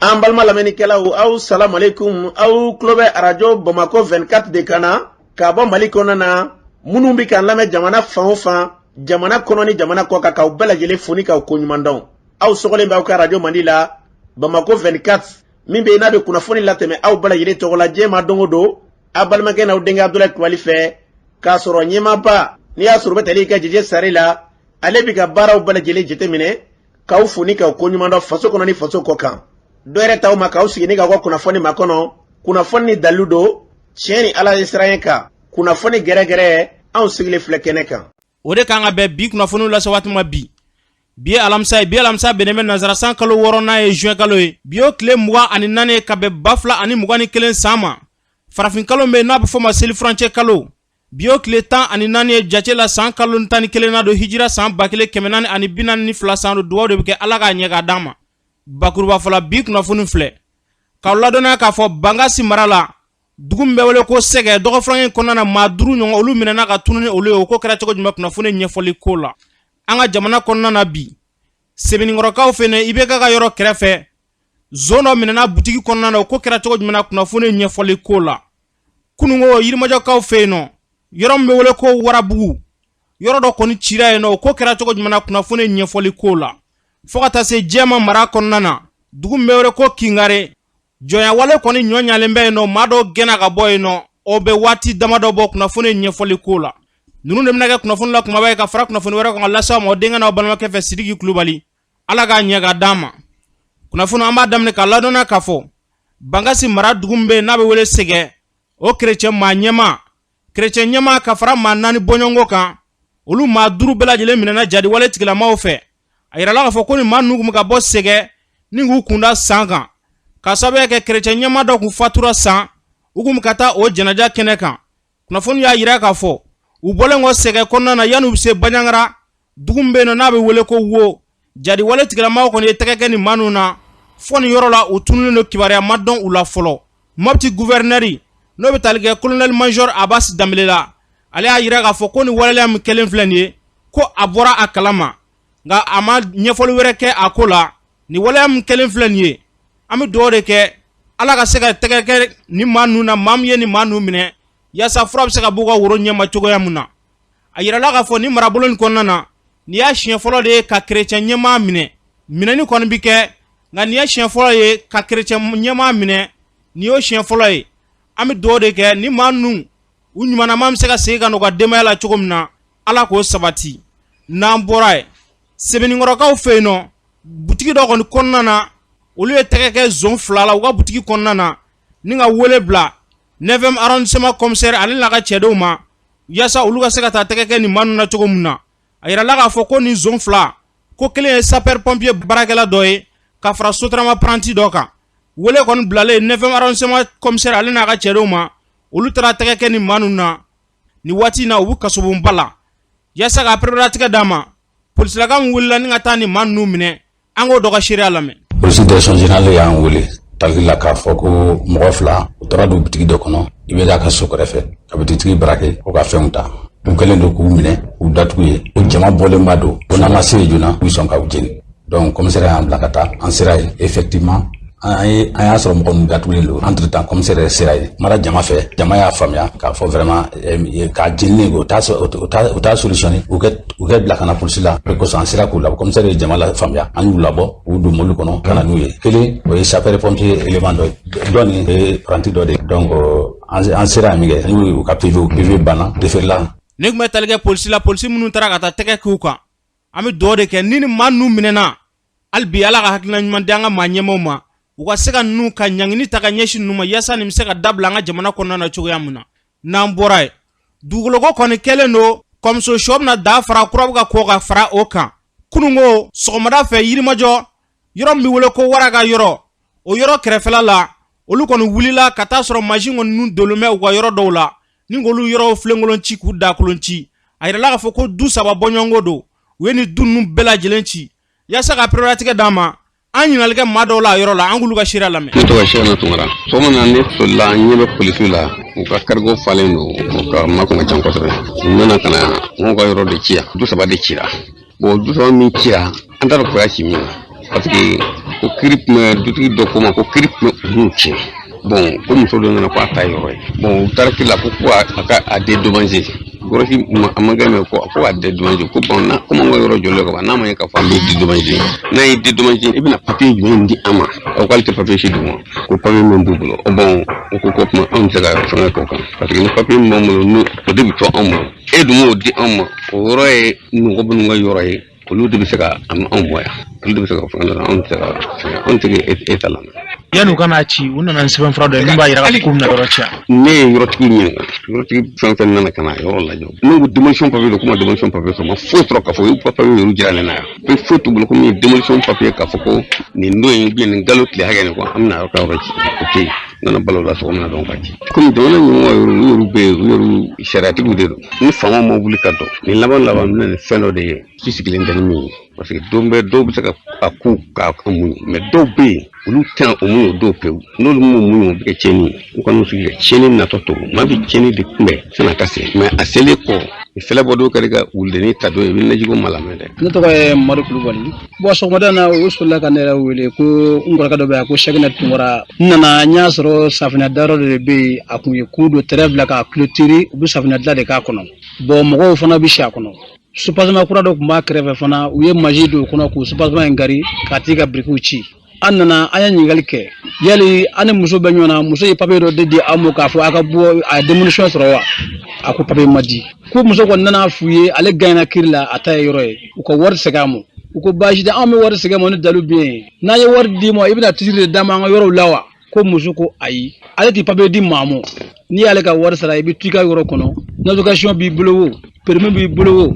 An balima lamɛnnikɛlaw, aw salamalekun. Aw tulo bɛ Arajo Bamakɔ 24 de kan na k'a bɔ Mali kɔnɔna na. Minnu bɛ k'an lamɛn jamana fan o fan, jamana kɔnɔ ni jamana kɔ kan, k'aw bɛɛ lajɛlen fo ni k'aw koɲuman dɔn. Aw sɔgɔlen bɛ aw ka arajo mandi la, Bamakɔ 24, min bɛ yen n'a bɛ kunnafoni latɛmɛ aw bɛɛ lajɛlen tɔgɔ la diɲɛ ma don o don, aw balimakɛ n'aw denkɛ Abudulayi Kulubali fɛ, k'a sɔrɔ ɲɛmaaba n'i y'a sɔrɔ u bɛ tali kɛ Jɛjɛ Sare la. Ale bɛ ka baaraw bɛɛ lajɛlen jateminɛ, k'aw fo ni k'aw koɲuman dɔn faso kɔnɔ ni faso kɔ kan. Dɔ yɛrɛ t'aw ma k'aw sigi ni k'aw ka kunnafoni makɔnɔ, kunnafoni ni dalilu don, tiɲɛ ni Ala ye siran kan, kunnafoni gɛrɛgɛrɛ. Anw sigilen filɛ kɛnɛ kan. O de kan ka bɛn bi kunnafoniw lase waati ma bi. Bi ye alamisa ye. Bi alamisa bɛnnen bɛ nansara san kalo 6nan ye, juin kalo ye. Bi y'o tile 24 ye ka bɛn 2021 san ma. Farafin kalo bɛ yen n'a bɛ fɔ ma seli furancɛ kalo, bi y'o tile 14 ye jate la, san kalo 11nan don, hijira san 1442 san don. Dugawu de bɛ kɛ, Ala k'a ɲɛ k'a d'an ma. Bakuruba fɔla, bi kunnafoni filɛ k'aw ladɔnniya k'a fɔ Bankasi mara la, dugu min bɛ wele ko Sɛgɛ, dɔgɔfurankɛ kɔnɔna na, maa 5 ɲɔgɔn, olu minɛna ka tunu ni olu ye. O ko kɛra cogo jumɛn? Kunnafoni ɲɛfɔli ko la, an ka jamana kɔnɔna na bi, Sebeninkɔrɔkaw fɛ, IBK ka yɔrɔ kɛrɛfɛ, zon dɔ minɛna butigi kɔnɔna na. O ko kɛra cogo jumɛn na? Kunnafoni ɲɛfɔli ko la, kununko Yirimajɔkaw fɛ yen nɔ, yɔrɔ min bɛ wele ko Warabugu, yɔrɔ dɔ kɔni cira yen nɔ. O ko kɛra cogo jumɛn na? Kunnafoni ɲɛfɔli ko la, fo ka taa se Jɛma mara kɔnɔna na, dugu min bɛ wele ko Kingare, jɔnyawale kɔni ɲɔ ɲalen bɛ yen nɔ, maa dɔw gɛnna ka bɔ yen nɔ, o bɛ waati damadɔ bɔ. Kunnafoni ɲɛfɔli ko la, ninnu de bɛna kɛ kunnafoni la kumaba ye ka fara kunnafoni wɛrɛ kan ka lase aw ma, denkɛ n'aw balimakɛ fɛ, Sidiki Kulubali. Ala k'a ɲɛ k'a d'an ma. Kunnafoni, an b'a daminɛ k'a ladɔnniya k'a fɔ Bankasi mara, dugu min bɛ yen n'a bɛ wele Sɛgɛ, o kerecɛn maa ɲɛmaa, kerecɛn ɲɛmaa ka fara maa 4 bɔɲɔgɔnko kan, olu maa 5 bɛɛ lajɛlen minɛna jadiwale tigilamaw fɛ. A yirala k'a fɔ ko nin maa ninnu tun bɛ ka bɔ Sɛgɛ ni k'u kunda San kan, ka sababuya kɛ kerecɛn ɲɛmaa dɔ kun fatura San, u kun bɛ ka taa o janaja kɛnɛ kan. Kunnafoni y'a yira k'a fɔ u bɔlen kɔ Sɛgɛ kɔnɔna na, yanni u bɛ se Baɲangara, dugu min bɛ yen nɔ n'a bɛ wele ko Wo, jadiwale tigilamaw kɔni ye tɛgɛ kɛ nin maa ninnu na fɔ nin yɔrɔ la, u tununnen don, kibaruya ma dɔn u la fɔlɔ. Mɔpti guvɛrinɛri, n'o bɛ tali kɛ colonel major Abbas Danbele la, ale y'a yira k'a fɔ ko nin waleya min kɛlen filɛ nin ye, ko a bɔra a kalama, nka a ma ɲɛfɔli wɛrɛ kɛ a ko la. Nin waleya min kɛlen filɛ nin ye, an bɛ dugawu de kɛ, Ala ka se ka tɛgɛ kɛ nin maa ninnu na, maa min ye nin maa ninnu minɛ, yaasa fura bɛ se ka b'u ka woro ɲɛma cogoya min na. A yirala k'a fɔ nin marabolo nin kɔnɔna na, nin y'a siɲɛ fɔlɔ de ye ka kerecɛn ɲɛmaa minɛ. Minɛni kɔni bɛ kɛ, nka nin ye siɲɛ fɔlɔ ye ka kerecɛn ɲɛmaa minɛ, nin y'o siɲɛ fɔlɔ ye. An bɛ dugawu de kɛ, ni maa ninnu u ɲumanama bɛ se ka segin ka n'u ka denbaya la cogo min na, Ala k'o sabati. N'an bɔra yen, Sebeninkɔrɔkaw fɛ yen nɔ, butigi dɔ kɔni kɔnɔna na, olu ye tɛgɛ kɛ zon 2 la u ka butigi kɔnɔna na, ni ka wele bila 9e arrondissement commissaire ale n'a ka cɛdenw ma, yaasa olu ka se ka taa tɛgɛ kɛ nin maa ninnu na cogo min na. A yirala k'a fɔ ko nin zon 2, ko kelen ye sapeur pompier baarakɛla dɔ ye ka fara Sotrama apprenti dɔ kan. Wele kɔni bilalen 9e arrondissement commissaire ale n'a ka cɛdenw ma, olu taara tɛgɛ kɛ nin maa ninnu na. Nin waati in na, u bɛ kasobonba la yaasa ka pereperelatigɛ d'a ma. Polisilaka min wulila ni ka taa nin maa ninnu minɛ, an k'o dɔ ka seereya lamɛn. Polisi direction générale y'an wele tali la k'a fɔ ko mɔgɔ 2, u taara don bitigi dɔ kɔnɔ, i bɛ ka so kɛrɛfɛ, ka bitigitigi braquer, ko ka fɛnw ta. U kɛlen don k'u minɛ k'u datugu ye, ko jama bɔlen ba don, ko n'an ma se yen joona, u sɔn k'u jeni. Donc commissaire y'an bila ka taa, an sera yen, effectivement an ye an y'a sɔrɔ mɔgɔ ninnu datugulen don. Entre temps, commissaire yɛrɛ sera yen, kumara jama fɛ, jama y'a faamuya k'a fɔ vraiment k'a jeninen o t'a solutionné, u kɛ bila ka na polisi la. O kosɔn an sera k'u labɔ. Commissaire ye jama la faamuya, an y'u labɔ k'u don mobili kɔnɔ ka na n'u ye. Kelen, o ye sapeur pompier élément dɔ ye, dɔ nin ye apprenti dɔ de ye. Donc an sera yen min kɛ, an y'u ka PV banna déféré la. Ne tun bɛ tali kɛ polisi la, polisi minnu taara ka taa tɛgɛ k'u kan. An bɛ dugawu de kɛ ni nin maa ninnu minɛna, hali bi Ala ka hakilina ɲuman di an ka maa ɲɛmaaw ma, u ka se ka ninnu ka ɲangini ta ka ɲɛsin ninnu ma, yaasa nin bɛ se ka dabila an ka jamana kɔnɔna na cogoya min na. N'an bɔra yen, dugukoloko kɔni kɛlen don kɔmuso sɔ bɛna da fara kura bɛ ka kɔ ka fara o kan. Kununko sɔgɔmada fɛ, Yirimajɔ, yɔrɔ min bɛ wele ko Wara ka yɔrɔ, o yɔrɔ kɛrɛfɛla la, olu kɔni wulila ka taa sɔrɔ mansin kɔni ninnu donnen bɛ u ka yɔrɔ dɔw la, ni k'olu yɔrɔw filenkolon ci, k'u dakolon ci. A yirala k'a fɔ ko du 3 bɔɲɔgɔnko don, u ye nin du ninnu bɛɛ lajɛlen ci. Yaasa ka pereperelatigɛ d'an ma, an ɲininkali kɛ maa dɔw la a yɔrɔ la, an k'olu ka seereya lamɛn. Ne tɔgɔ Sɛna Tunkara. Sɔgɔma na, ne solila, n ɲɛ bɛ polisiw la, u ka karigo falen don, u ka ma kun ka ca kosɛbɛ. U nana ka na mɔgɔw ka yɔrɔ de ci yan, du 3 de cira. Bon, du 3 min cira, an t'a dɔn ko y'a ci min na, parce que Ko kiri tun bɛ dutigi dɔ ko ma ko kiri tun bɛ u n'u cɛ. Bon, ko muso dɔ nana ko a ta yɔrɔ ye. Bon, u taara kiri la ko ko a ka a dédommager. Yɔrɔtigi a ma kɛ mɛ ko ko a dédommager ko bon, na komi an ka yɔrɔ jɔlen ka ban, n'a ma ɲɛ k'a fɔ an bɛ dédommager, n'a ye dédommager, i bɛna papier jumɛn di an ma? O k'ale tɛ papier si d'u ma, ko papier min b'u bolo. Bon, o ko ko tuma anw tɛ se ka fɛngɛ k'o kan, parce que ni papier min b'an bolo, n'o o de bɛ to anw bolo, e dun m'o di anw ma. O yɔrɔ ye mɔgɔ minnu ka yɔrɔ ye, olu de bɛ se ka anw bɔ yan, olu de bɛ se ka fɛngɛ, anw tɛ se ka fɛngɛ, anw tɛ e ta lamɛn. Yanni u ka n'a ci, u nana ni sɛbɛnfura dɔ ye min b'a jira k'a fɔ k'u bɛna yɔrɔ ci. Ne ye yɔrɔtigi ɲininka, yɔrɔtigi fɛn fɛn nana ka na yɔrɔ lajɛ, ne ko démolition papier don, ko ma démolition papier sɔrɔ, ma foyi sɔrɔ k'a fɔ u papier yɛrɛ jira ne na yan. Pe foyi t'u bolo ko min ye démolition papier, k'a fɔ ko nin don in ou nin kalo tile hakɛ nin ko an bɛna yɔrɔ ka yɔrɔ ci, o tɛ yen. N nana balo la sɔgɔma na dɔrɔn ka ci. Komi jamana ɲɛmɔgɔ yɛrɛ, u yɛrɛ bɛ yen, u yɛrɛ sariyatigiw de don. Ni faamaw ma wuli ka dɔn nin laban laban bɛna ni fɛn dɔ de ye, ci sigilen tɛ ni min ye, parce que don bɛɛ dɔw bɛ se ka a ko k'a muɲu, mais dɔw bɛ yen, olu tɛna o muɲu o dɔw pewu. N'olu m'o muɲu, o bɛ kɛ tiɲɛni ye. U kan'u sigi ka tiɲɛni natɔ to. Maa bɛ tiɲɛni de kunbɛn san'a ka se, mais a selen kɔ, fɛlɛ bɔ dɔw kɛra ka wuludennin ta don, i bɛ najiko ma lamɛn dɛ. Ne tɔgɔ ye Mamadu Kulubali. Bon, sɔgɔmada in na, u sɔrɔla ka ne yɛrɛ wele ko n kɔrɔkɛ dɔ bɛ yan ko Sɛkinɛ Tunkara. N nana, n y'a sɔrɔ safinɛ dayɔrɔ dɔ de bɛ yen, a kun ye k'u don tɛrɛ bila k'a clôturer, u bɛ safinɛ dilan de k'a kɔnɔ. Bon, mɔgɔw fana bɛ si a kɔnɔ. Soubassement kura dɔ tun b'a kɛrɛfɛ fana, u ye maji don o kɔnɔ k'o soubassement in kari k'a tigi ka birikiw ci. An nana, an ye ɲininkali kɛ, yali an ni muso bɛ ɲɔgɔn na, muso ye papiye dɔ de di aw ma k'a fɔ a ka bɔ a ye démolition sɔrɔ wa? A ko papiye ma di. Ko muso kɔni nana f'u ye, ale gagnera kiri la, a ta ye yɔrɔ ye, u ka wari segin a ma. U ko baasi tɛ, anw bɛ wari segin a ma ni dalu bɛ yen. N'an ye wari d'i ma, i bɛna titre de d'an ma an ka yɔrɔw la wa? Ko muso ko ayi, ale tɛ papiye di maa ma. N'i y'ale ka wari sara, i bɛ to i ka yɔrɔ kɔnɔ, navigation b'i bolo o, permis b'i bolo o,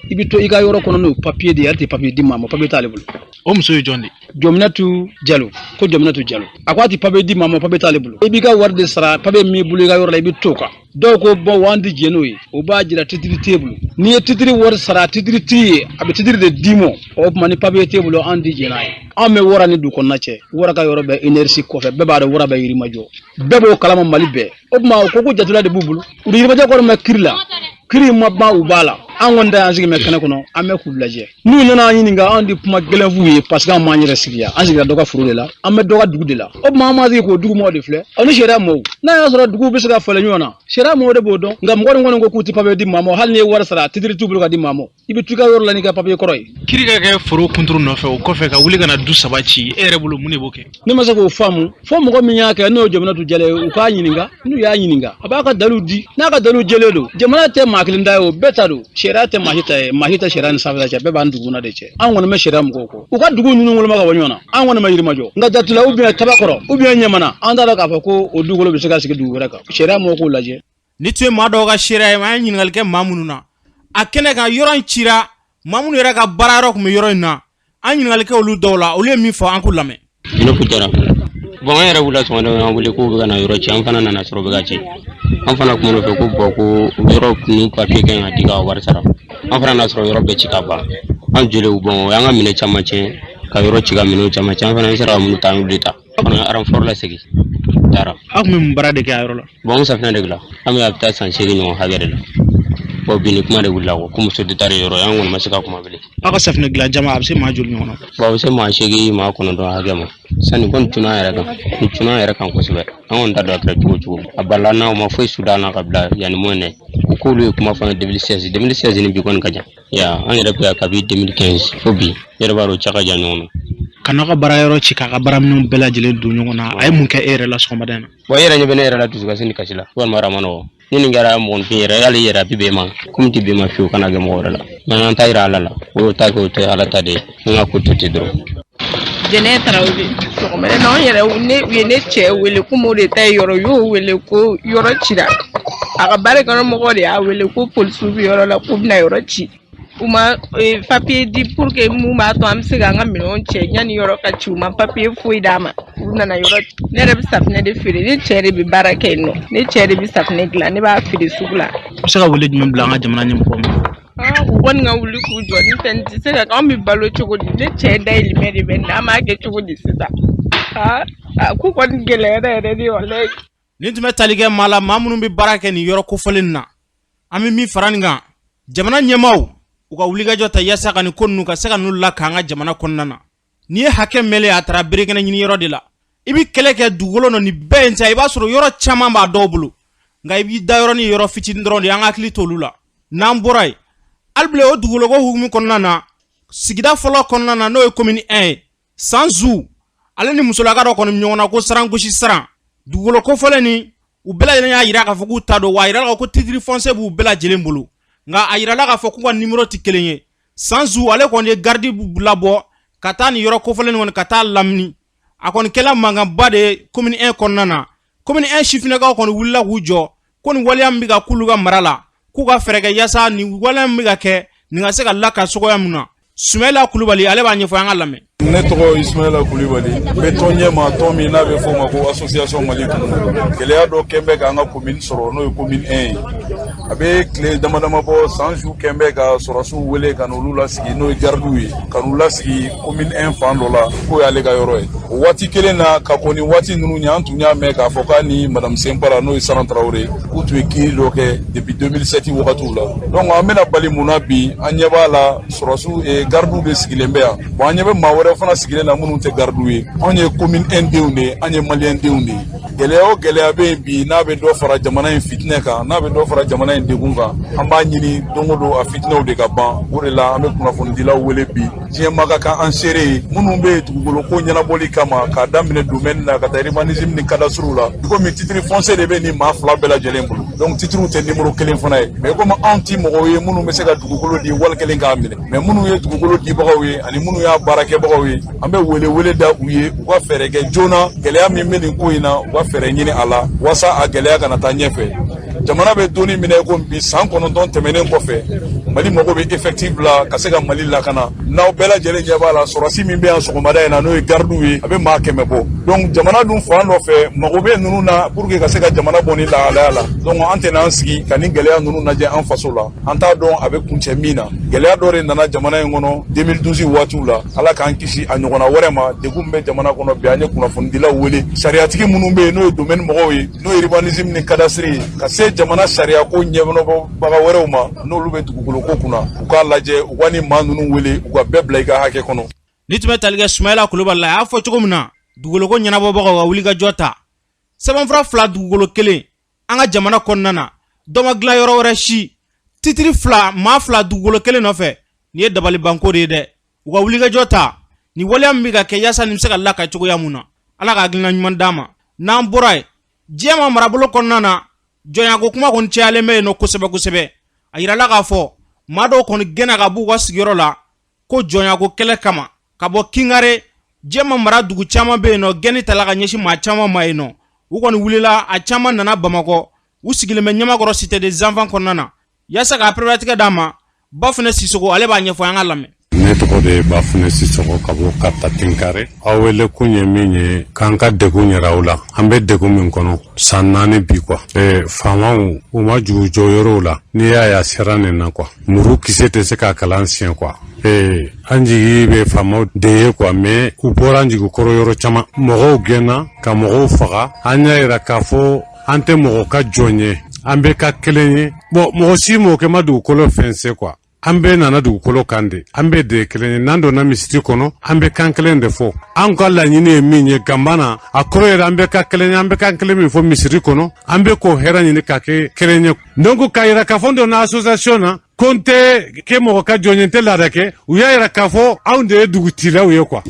i bɛ to i ka yɔrɔ kɔnɔ n'o papiye de ye. Ale tɛ papiye di maa ma, papiye t'ale bolo. O muso ye jɔn de? Jɔminatu Jalo. Ko Jɔminatu Jalo, a ko a tɛ papiye di maa ma, papiye t'ale bolo. I b'i ka wari de sara, papiye min b'i bolo i ka yɔrɔ la, i bɛ t'o kan. Dɔw ko bon, wa an tɛ jɛn n'o ye, o b'a jira titiri t'e bolo. N'i ye titiri wari sara, titiri t'i ye, a bɛ titiri de d'i ma. O tuma ni papiye t'e bolo, an tɛ jɛn n'a ye. Anw bɛ wara ni dugu kɔnɔna cɛ, wara ka yɔrɔ bɛ énergie kɔfɛ, bɛɛ b'a dɔn wara bɛ Yirimajɔ, bɛɛ b'o kalama Mali bɛɛ. O tuma o ko ko jatula de b'u bolo, u ni Yirimajɔ kɔni bɛ kiri la, kiri in ma ban, u b'a la. An kɔni ta y'an sigi bɛ kɛnɛ kɔnɔ, an bɛ k'u lajɛ. N'u nana an ɲininka, an di kuma gɛlɛn f'u ye, parce que an m'an yɛrɛ sigi yan, an sigira dɔ ka foro de la, an bɛ dɔ ka dugu de la. O tuma an m'an sigi k'o dugu mɔgɔw de filɛ. Ɔ ni sariya mɔgɔw, n'a y'a sɔrɔ duguw bɛ se ka falen ɲɔgɔn na, sariya mɔgɔw de b'o dɔn. Nka mɔgɔ min kɔni ko k'u tɛ papiye di maa ma, hali n'i ye wari sara, titiri t'u bolo ka di maa ma, i bɛ to i ka yɔrɔ la n'i ka papiye kɔrɔ ye. Kiri ka kɛ foro kunturu nɔfɛ, o kɔfɛ ka wuli ka na du saba ci, e yɛrɛ bolo mun de b'o kɛ? Ne ma se k'o faamu fo mɔgɔ min y'a kɛ, n'o ye Jɔminatu Jalo ye, u k'a ɲininka. N'u y'a ɲininka, a b'a ka dalilu di. N'a ka dalilu jɛlen don, jamana tɛ maa kelen ta ye, o bɛɛ ta don. Sariya tɛ maa si ta ye, maa si tɛ sariya ni sanfɛla cɛ, bɛɛ b'an dugukolo de cɛ. An kɔni bɛ sariya mɔgɔw kɔ, u ka dugu ninnu woloma ka bɔ ɲɔgɔn na. An kɔni ma Yirimajɔ, nka Jatula ou bien Tabakɔrɔ ou bien Ɲamana, an t'a dɔn k'a fɔ ko o dugukolo bɛ se ka sigi dugu wɛrɛ kan. Sariya mɔgɔw k'o lajɛ. Ni tun ye maa dɔw ka seereya ye, an ye ɲininkali kɛ maa minnu na a kɛnɛ kan, yɔrɔ in cira, maa minnu yɛrɛ ka baara yɔrɔ tun bɛ yɔrɔ in na, an ɲininkali kɛ olu dɔw la, olu ye min fɔ, an k'u lamɛn. Yunufu Jara. Bon, an yɛrɛ wulila sɔgɔmada an wele k'u bɛ ka na yɔrɔ ci, an fana nana sɔrɔ u bɛ ka ci. An fana kumana u fɛ ko bon, ko yɔrɔ ni papiye kan ka di ka wari sara. An fana n'a sɔrɔ yɔrɔ bɛɛ ci ka ban. An jɔlen, bon, o y'an ka minɛn caman tiɲɛ, ka yɔrɔ ci ka minɛnw caman tiɲɛ. An fana sera ka minnu ta, an y'olu de ta. An fana renfort lasegin taara. Aw tun bɛ mun baara de kɛ a yɔrɔ la? Bon, an safinɛ de dilan. An bɛ a bɛ taa san 8 ɲɔgɔn hakɛ de la. Bon, bi ni kuma de wulila ko muso de taara yɔrɔ ye, an kɔni ma se ka kuma bilen. Aw ka safinɛ dilan jama, a bɛ se maa joli ɲɔgɔn na? Bon, a bɛ se maa 8, maa 9 hakɛ ma. Sani kɔni cunna an yɛrɛ kan, ni cunna an yɛrɛ kan kosɛbɛ. An kɔni t'a dɔn a kɛra cogo o cogo. A balila n'aw ma foyi suda an na ka bila yanni mɔnɛ. U k'olu ye kuma fɔ an ye 2016, 2016 ni bi kɔni ka jan. Ya, an yɛrɛ bɛ yan kabi 2015 fo bi. I yɛrɛ b'a dɔn cɛ ka jan ɲɔgɔn na. Ka n'aw ka baara yɔrɔ ci k'a ka baaraminɛnw bɛɛ lajɛlen don ɲɔgɔn na, a ye mun kɛ e yɛrɛ la sɔgɔmada in na? Bon, e yɛrɛ ɲɛ bɛ ne yɛrɛ la dusukasi ni kasi la. Walima a ma nɔgɔn. Ni nin kɛra mɔgɔninfin yɛrɛ, hali i yɛrɛ a bɛ bɛn ma. Komi tɛ bɛn ma fiyewu, kana kɛ mɔgɔ wɛrɛ la. N'an ta yira Ala la, o y'o ta kɛ, o tɛ Ala ta de ye. An ka ko to ten dɔrɔn. Jɛnɛ Tarawele. Sɔgɔmada na, anw yɛrɛ ne u ye ne cɛ wele komi o de ta ye yɔrɔ, u y'o wele ko yɔrɔ cira. A ka baarakɛyɔrɔ mɔgɔw de y'a wele ko polisiw bɛ yɔrɔ la k'u bɛna yɔrɔ ci. U ma papiye di pour que mun b'a to an bɛ se k'an ka minɛnw cɛ yanni yɔrɔ ka ci. U ma papiye foyi d'a ma, u nana yɔrɔ. Ne yɛrɛ bɛ safinɛ de feere, ne cɛ de bɛ baara kɛ yen nɔ, ne cɛ de bɛ safinɛ dilan, ne b'a feere sugu la. A bɛ se ka wele jumɛn bila an ka jamana ɲɛmɔgɔw ma? U kɔni ka wuli k'u jɔ, ni fɛn tɛ se ka kɛ, anw bɛ balo cogo di? Ne cɛ dayirimɛ de bɛ na, an b'a kɛ cogo di sisan? A ko kɔni gɛlɛyara yɛrɛ de, walayi. Nin tun bɛ tali kɛ maa la, maa minnu bɛ baara kɛ nin yɔrɔ kofɔlen na. An bɛ min fara nin kan, jamana ɲɛmaaw u ka wulikajɔ ta yaasa ka nin ko ninnu ka se ka n'u la k'an ka jamana kɔnɔna na. N'i ye hakɛ mɛnlen a taara berekɛnɛ ɲini yɔrɔ de la. I bɛ kɛlɛ kɛ dugukolo nɔ nin bɛɛ ye sa, i b'a sɔrɔ yɔrɔ caman b'a dɔw bolo, nka i b'i da yɔrɔ ni yɔrɔ fitinin dɔrɔn de ye. An ka hakili t'olu la. N'an bɔra yen hali bilen, o dugukoloko hukumu kɔnɔna na, sigida fɔlɔ kɔnɔna na, n'o ye commune 1 ye, Sanzu ale ni musolaka dɔ kɔni ɲɔgɔn na ko sarangosi saran dugukolo kofɔlen ni u bɛɛ lajɛlen y'a yira k'a fɔ k'u ta don, wa a yirala ko titre foncier b'u bɛɛ lajɛlen bolo, nka a yirala k'a fɔ k'u ka nimoro tɛ kelen ye. Sanzu ale kɔni ye garidi labɔ ka taa nin yɔrɔ kofɔlen kɔni ka taa lamini. A kɔni kɛla mankanba de ye commune 1 kɔnɔna na. Commune 1 sifinnakaw kɔni wulila k'u jɔ ko nin waleya min bɛ ka k'olu ka mara la, k'u ka fɛɛrɛ kɛ yaasa nin waleya min bɛ ka kɛ nin ka se ka laka cogoya min na. Sumayila Kulubali ale b'a ɲɛfɔ, an ka lamɛn. Ne tɔgɔ Ismaila Kulibali, n bɛ tɔn ɲɛma, tɔn min n'a bɛ f'o ma ko Association Mali Kungo. Gɛlɛya dɔ kɛn bɛ k'an ka commune sɔrɔ, n'o ye commune 1 ye. A bɛ tile dama dama bɔ, Sanju kɛn bɛ ka sɔrɔsiw wele ka n'olu lasigi, n'o ye garidiw ye, ka n'u lasigi commune 1 fan dɔ la, k'o y'ale ka yɔrɔ ye. O waati kelen na, ka kɔn nin waati ninnu ɲɛ, an tun y'a mɛn k'a fɔ k'a ni madame Senpara, n'o ye Saran Tarawele, k'u tun ye kiiri dɔ kɛ depuis 2007 wagatiw la. Donc an bɛna bali mun na bi? An ɲɛ b'a la, sɔrɔsiw, garidiw de sigilen bɛ yan. Bon, an ɲɛ bɛ maa wɛrɛw fana sigilen na minnu tɛ garidiw ye. Anw ye commune 1 denw de ye, an ye maliyɛn denw de ye. Gɛlɛya o gɛlɛya bɛ yen bi, n'a bɛ dɔ fara jamana in fitinɛ kan, n'a bɛ dɔ fara jamana in degun kan, an b'a ɲini don o don a fitinɛw de ka ban. O de la an bɛ kunnafonidilaw wele bi, diɲɛ ma ka kan an seere ye, minnu bɛ yen dugukolo ko ɲɛnabɔli kama, k'a daminɛ domaine na ka taa urbanisme ni cadastre la. I komi titre foncier de bɛ nin maa fila bɛɛ lajɛlen bolo, donc titrew tɛ numéro kelen fana ye. Mais komi anw ti mɔgɔw ye minnu bɛ se ka dugukolo di wali kelen k'a minɛ, mais minnu ye dugukolo dibagaw ye ani minnu y'a baarakɛbagaw ye, an bɛ wele wele da u ye, u ka fɛɛrɛ kɛ joona. Gɛlɛya min bɛ nin ko in na, u ka fɛɛrɛ ɲini a la walasa a gɛlɛya kana taa ɲɛfɛ. Jamana bɛ donni minɛ ko bi, san 9 tɛmɛnen kɔfɛ, Mali mago bɛ effectif la ka se ka Mali lakana. N'aw bɛɛ lajɛlen ɲɛ b'a la, sɔrɔsi min bɛ yan sɔgɔmada in na, n'o ye garidiw ye, a bɛ maa 100 bɔ. Donc jamana dun fan dɔ fɛ, mago bɛ ninnu na pour que ka se ka jamana bɔ nin lahalaya la. Donc an tɛna an sigi ka nin gɛlɛya ninnu lajɛ an faso la, an t'a dɔn a bɛ kuncɛ min na. Gɛlɛya dɔ de nana jamana in kɔnɔ 2012 waatiw la, Ala k'an kisi a ɲɔgɔnna wɛrɛ ma. Degun min bɛ jamana kɔnɔ bi, an ye kunnafonidilaw wele, sariyatigi minnu bɛ yen, n'o ye domaine mɔgɔw ye, n'o ye urbanisme ni cadastre ye, ka se jamana sariya ko ɲɛnabɔbaga wɛrɛw ma, n'olu bɛ dugukolo ko kunna, u k'a lajɛ, u ka nin maa ninnu wele, u ka bɛɛ bila i ka hakɛ kɔnɔ. Ni tun bɛ tali kɛ Sumayila Kulubali la, a y'a fɔ cogo min na, dugukoloko ɲɛnabɔbagaw ka wulikajɔ ta. Sɛbɛnfura fila, dugukolo kelen, an ka jamana kɔnɔna na, dɔ ma dilan yɔrɔ wɛrɛ si. Titiri fila, maa fila, dugukolo kelen nɔfɛ, nin ye dabalibanko de ye dɛ. U ka wulikajɔ ta nin waleya min bɛ ka kɛ, yaasa nin bɛ se ka laka cogoya mun na. Ala ka hakilina ɲuman d'an ma. N'an bɔra yen, Jɛma marabolo kɔnɔna na, jɔnyako kuma kɔni cayalen bɛ yen nɔ kosɛbɛ kosɛbɛ. A yirala k'a fɔ maa dɔw kɔni gɛnna ka b'u ka sigiyɔrɔ la ko jɔnyako kɛlɛ kama, ka bɔ Kingare. Jɛma mara dugu caman bɛ yen nɔ, gɛnni tala ka ɲɛsin maa caman ma yen nɔ. U kɔni wulila, a caman nana Bamakɔ, u sigilen bɛ Ɲamakɔrɔ cité des enfants kɔnɔna na yaasa k'a pereperelatigɛ d'a ma. Bafunɛ Sisoko ale b'a ɲɛfɔ, an ka lamɛn. Ne tɔgɔ de ye Bafunɛ Sisɔgɔ, ka bɔ Karita Tinkare. Aw wele kun ye min ye, k'an ka degun yira aw la. An bɛ degun min kɔnɔ san 4 bi quoi, faamaw u ma juru jɔ yɔrɔw la. N'i y'a ye a sera nin na quoi, muru kisɛ tɛ se ka kalan siɲɛ quoi. An jigi bɛ faamaw de ye quoi, mais u bɔra an jigi kɔrɔ yɔrɔ caman. Mɔgɔw gɛnna ka mɔgɔw faga. An y'a yira k'a fɔ an tɛ mɔgɔ ka jɔn ye, an bɛɛ ka kelen ye. Bon, mɔgɔ si mɔgɔ ma dugukolo fɛn se quoi. An bɛɛ nana dugukolo kan de, an bɛɛ de ye kelen ye. N'an donna misiri kɔnɔ, an bɛ kan kelen de fɔ. An ka laɲini ye min ye ganbana, a kɔrɔ yɛrɛ, an bɛ ka kelen ye. An bɛ kan kelen min fɔ misiri kɔnɔ, an bɛ k'o hɛrɛ ɲini ka kɛ kelen ye. Donc k'a yira k'a fɔ n donna association na ko n tɛ kɛ mɔgɔ ka jɔn ye, n tɛ laada kɛ, u y'a yira k'a fɔ anw de ye dugutigilaw ye quoi.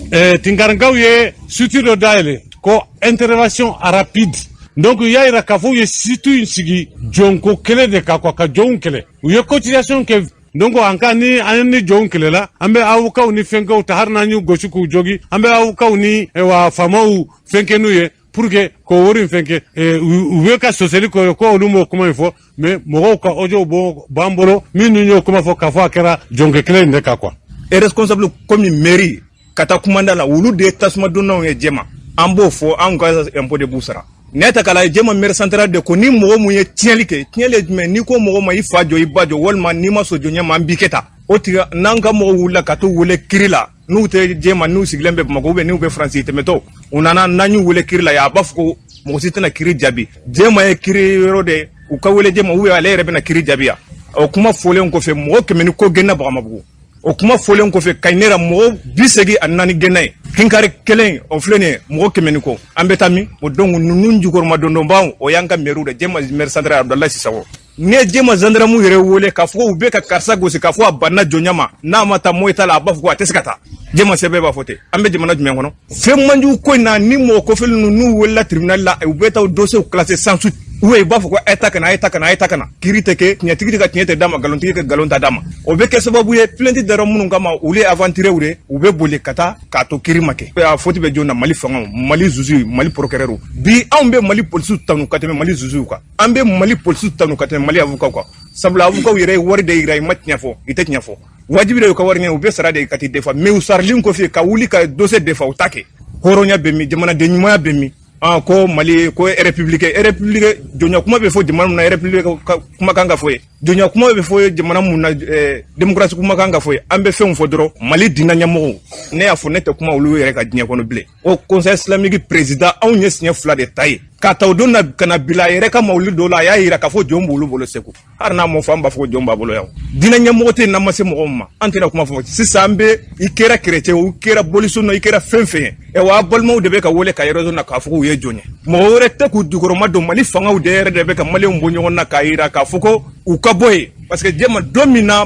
Tinkarinkaw ye site dɔ dayɛlɛ ko intervention rapide. Donc u y'a yira k'a fɔ u ye site in sigi jɔnko kɛlɛ de kan quoi, ka jɔnw kɛlɛ. U ye cotisation kɛ. Donc an ka ni an ni jɔnw kɛlɛla, an bɛ awkaw ni fɛnkɛw ta, hali n'an y'u gosi k'u jogi, an bɛ awkaw ni wa faamaw fɛnkɛ n'u ye pour que k'o wari in fɛnkɛ. U bɛ ka sɔsɔli kɛ ko olu m'o kuma in fɔ, mais mɔgɔw ka audio b'an bolo minnu y'o kuma fɔ, k'a fɔ a kɛra jɔnkɛ kɛlɛ in de kan quoi. Responsable comme mairie ka taa kumanda la, olu de ye tasuma donnaw ye Jɛma. An b'o fɔ, anw ka impôt de b'u sara. N'i y'a ta k'a lajɛ, Jɛma maire central de ko ni mɔgɔ mun ye tiɲɛli kɛ, tiɲɛli ye jumɛn? N'i ko mɔgɔ ma i fa jɔ, i ba jɔ, walima n'i ma sɔn jɔnya ma, an b'i kɛ tan. O tigi n'an ka mɔgɔw wulila ka t'u wele kiri la, n'u tɛ Jɛma, n'u sigilen bɛ Bamakɔ, ou n'u bɛ Faransi tɛmɛtɔ, u nana, n'an y'u wele kiri la yan, a b'a fɔ ko mɔgɔ si tɛna kiri jaabi. Jɛma ye kiri yɔrɔ de, u ka wele Jɛma, ou ale yɛrɛ bɛna kiri jaabi yan. O kuma fɔlen kɔfɛ, mɔgɔ 100 ni kɔ gɛnna Bagamabugu. O kuma fɔlen kɔfɛ, Kayinɛra mɔgɔ 84 gɛnna yen. Kinkari kelen o filɛ nin ye, mɔgɔ 100 ni kɔ. An bɛ taa min o? Donc ninnu jukɔrɔma dondonbaw, o y'an ka mɛriw de. Jɛma maire central Abudulayi Sisɔkɔ, n'i ye Jɛma gendarme yɛrɛ wele k'a fɔ u bɛ ka karisa gosi, k'a fɔ a banna jɔnya ma, n'a ma taa moyi ta la, a b'a fɔ ko a tɛ se ka taa. Jɛma sɛbɛn b'a fɔ ten. An bɛ jamana jumɛn kɔnɔ? Fɛn manjugu ko in na, ni mɔgɔ kofɛlen ninnu n'u welela tribunal la, u bɛ taa dossier classé sans suite, ou i b'a fɔ ko a ye ta ka na, a ye ta ka na, a ye ta ka na. Kiiri tɛ kɛ, tiɲɛtigi ka tiɲɛ tɛ d'a ma, nkalontigɛ ka nkalon ta d'a ma. O bɛ kɛ sababu ye, plainte dara minnu kama, olu ye aventuriers de, u bɛ boli ka taa k'a to kiiri ma kɛ. A faute bɛ jɔn na? Mali fangaw, Mali juge, Mali procureur. Bi anw bɛ Mali polisiw tanu ka tɛmɛ Mali jugew kan, an bɛ Mali polisiw tanu ka tɛmɛ Mali avocat kan, sabula avocat yɛrɛ ye wari de yira i ma tiɲɛ fɔ, i tɛ tiɲɛ fɔ, wajibi de y'u ka wari ɲini, u bɛ sara de ka t'i defa. Mais u saralen kɔfɛ ka wuli ka dossier defa, u t'a kɛ. Hɔrɔnya bɛ min? Jamanaden ɲumanya bɛ min? Ah, ko Mali ko république, république, jɔnya kuma bɛ fɔ jamana mun na, république kuma kan ka fɔ ye. Jɔnya kuma bɛ fɔ jamana mun na, démocratie kuma kan ka fɔ ye. An bɛ fɛnw fɔ dɔrɔn. Mali diinɛ ɲɛmɔgɔw, ne y'a fɔ, ne tɛ kuma olu yɛrɛ ka diɲɛ kɔnɔ bilen. O Conseil islamique président, anw ye siɲɛ 2 de ta ye k'a ta o don na ka na bila a yɛrɛ ka mawuli dɔw la. A y'a yira k'a fɔ jɔn b'olu bolo Segu, hali n'a m'o fɔ, an b'a fɔ ko jɔn b'a bolo yan. Diinɛ ɲɛmɔgɔ tɛ yen n'an ma se mɔgɔw ma, an tɛna kuma fɔ sisan. An bɛ i kɛra chrétien, o kɛra boliso nɔ, i kɛra fɛn fɛn ye, wa a balimaw de bɛ ka wele ka yɛrɛ na k'a fɔ k'u ye jɔn ye. Mɔgɔ wɛrɛ tɛ k'u jukɔrɔma don. Mali fangaw de yɛrɛ de bɛ ka maliyɛnw bɔ ɲɔgɔn na k'a yira k'a fɔ ko u ka bɔ yen, parce que jɛma don min na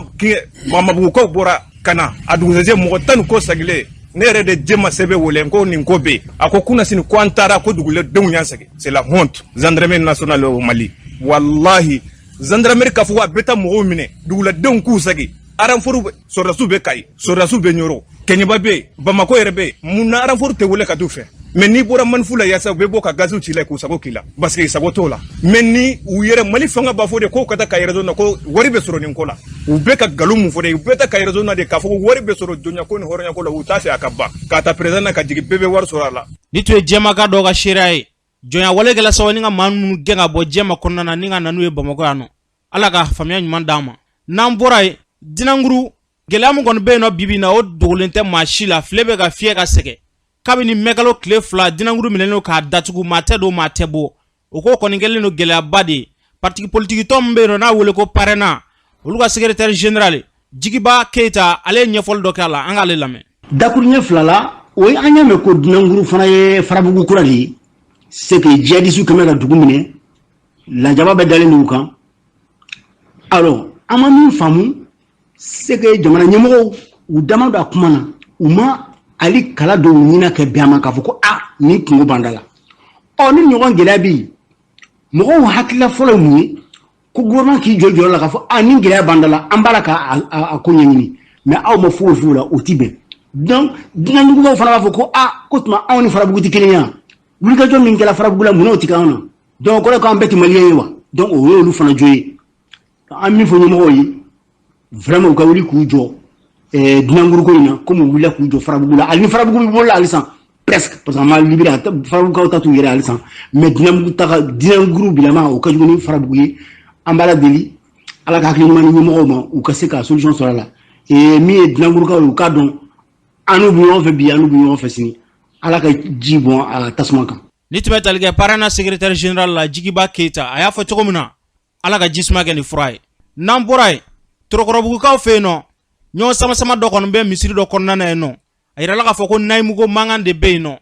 Mamabugukaw bɔra ka na, a dugusɛjɛ mɔgɔ 10 ni kɔ sagilen, ne yɛrɛ de jɛma sɛbɛn wele ko nin ko bɛ yen. A ko kunasini ko an taara ko dugulendenw y'an sɛgɛn. C'est la honte. Gendarmerie nationale au Mali, wallahi, gendarmerie k'a fɔ ko a bɛ taa mɔgɔw minɛ, duguladenw k'u sɛgɛn. Renfort sɔrɔdasiw bɛ Kayi, sɔrɔdasiw bɛ Ɲɔrɔ, Kɛɲɛba bɛ yen, Bamakɔ yɛrɛ bɛ yen. Mun na renfort tɛ wele ka t'u fɛ? Mais n'i bɔra manif la yaasa, u bɛ bɔ ka gaziw ci la k'u sago k'i la, parce que sago t'o la. Mais ni u yɛrɛ Mali fanga b'a fɔ de k'o ka taa Kayi région na, ko wari bɛ sɔrɔ nin ko la. U bɛ ka nkalon mun fɔ de? U bɛ taa Kayi région na de k'a fɔ ko wari bɛ sɔrɔ jɔnya ko ni hɔrɔnya ko la. U t'a fɛ a ka ban k'a ta président na ka jigin, bɛɛ bɛ wari sɔrɔ a la. Ni tun ye jɛmaka dɔw ka seereya ye, jɔnya wale kɛla sababu ni ka maa minnu gɛn ka bɔ jɛma kɔnɔna na ni ka na n'u ye Bamakɔ yan nɔ. Ala ka faamuya ɲuman d'an ma. N'an bɔra yen, Dinankuru gɛlɛya min kɔni bɛ yen nɔ bibi in na, o dogolen tɛ maa si la. File bɛ ka fiyɛ ka sɛgɛn kabini mɛkalo tile 2. Dinankuru minɛlen don k'a datugu, maa tɛ don, maa tɛ bɔ. O ko kɔni kɛlen don gɛlɛyaba de ye. Parti politique tɔn min bɛ yen nɔ n'a wele ko PARENA, olu ka secrétaire général Jigiba Keyita, ale ye ɲɛfɔli dɔ kɛ a la, an k'ale lamɛn. Dakuruɲɛ 2 la, o ye an y'a mɛn ko Dinankuru fana ye Farabugu kura de ye. C'est que jihadisiw kɛmɛ ka dugu minɛ, lajaba bɛ dalen don u kan. Alors an ma min faamu, c'est que jamana ɲɛmɔgɔw u dama don a kuma na, u ma ali kala dɔw ɲina kɛ bɛn a ma k'a fɔ ko a nin kungo b'an da la. Ɔ ni ɲɔgɔn gɛlɛya bɛ yen, mɔgɔw hakilila fɔlɔ ye mun ye? Ko gouvernement k'i jɔ jɔyɔrɔ la k'a fɔ a nin gɛlɛya b'an da la, an b'a la ka a ko ɲɛɲini. Mais aw ma foyi f'u la, o ti bɛn. Donc dunandugubaw fana b'a fɔ ko a ko tuma anw ni Farabugu tɛ kelen ye wa? Wulikajɔ min kɛra Farabugu la, munna o ti k'anw na? Donc o kɔrɔ ye k'an bɛɛ tɛ maliyɛn ye wa? Donc o y'olu fana jo ye. An min fɔ ɲɛmɔgɔw ye, vraiment u ka wuli k'u jɔ dunankuru ko in na, komi u wulila k'u jɔ Farabugu la. Hali ni Farabugu bɛ bolo la halisa presque, parce que an ma libéré, Farabugukaw ta t'u yɛrɛ halisa. Mais dunanbugu ta ka dunankuru bilama, o ka jugu ni Farabugu ye. An b'Ala deli, Ala ka hakili ɲuman di ɲɛmɔgɔw ma, u ka se ka solution sɔrɔ a la. Min ye dunankurukaw ye, u k'a dɔn an n'u bɛ ɲɔgɔn fɛ bi, an n'u bɛ ɲɔgɔn fɛ sini. Ala ka ji bɔn a tasuma kan. Ni tun bɛ tali kɛ PARENA secrétaire général la Jigiba Keyita, a y'a fɔ cogo min na, Ala ka ji suma kɛ ni fura ye. N'an bɔra yen, Torokɔrɔbugukaw fɛ yen nɔ, ɲɔgɔn sama-sama dɔ kɔni bɛ misiri dɔ kɔnɔna na yen nɔ. A yirala k'a fɔ ko nayimuko mankan de bɛ yen nɔ.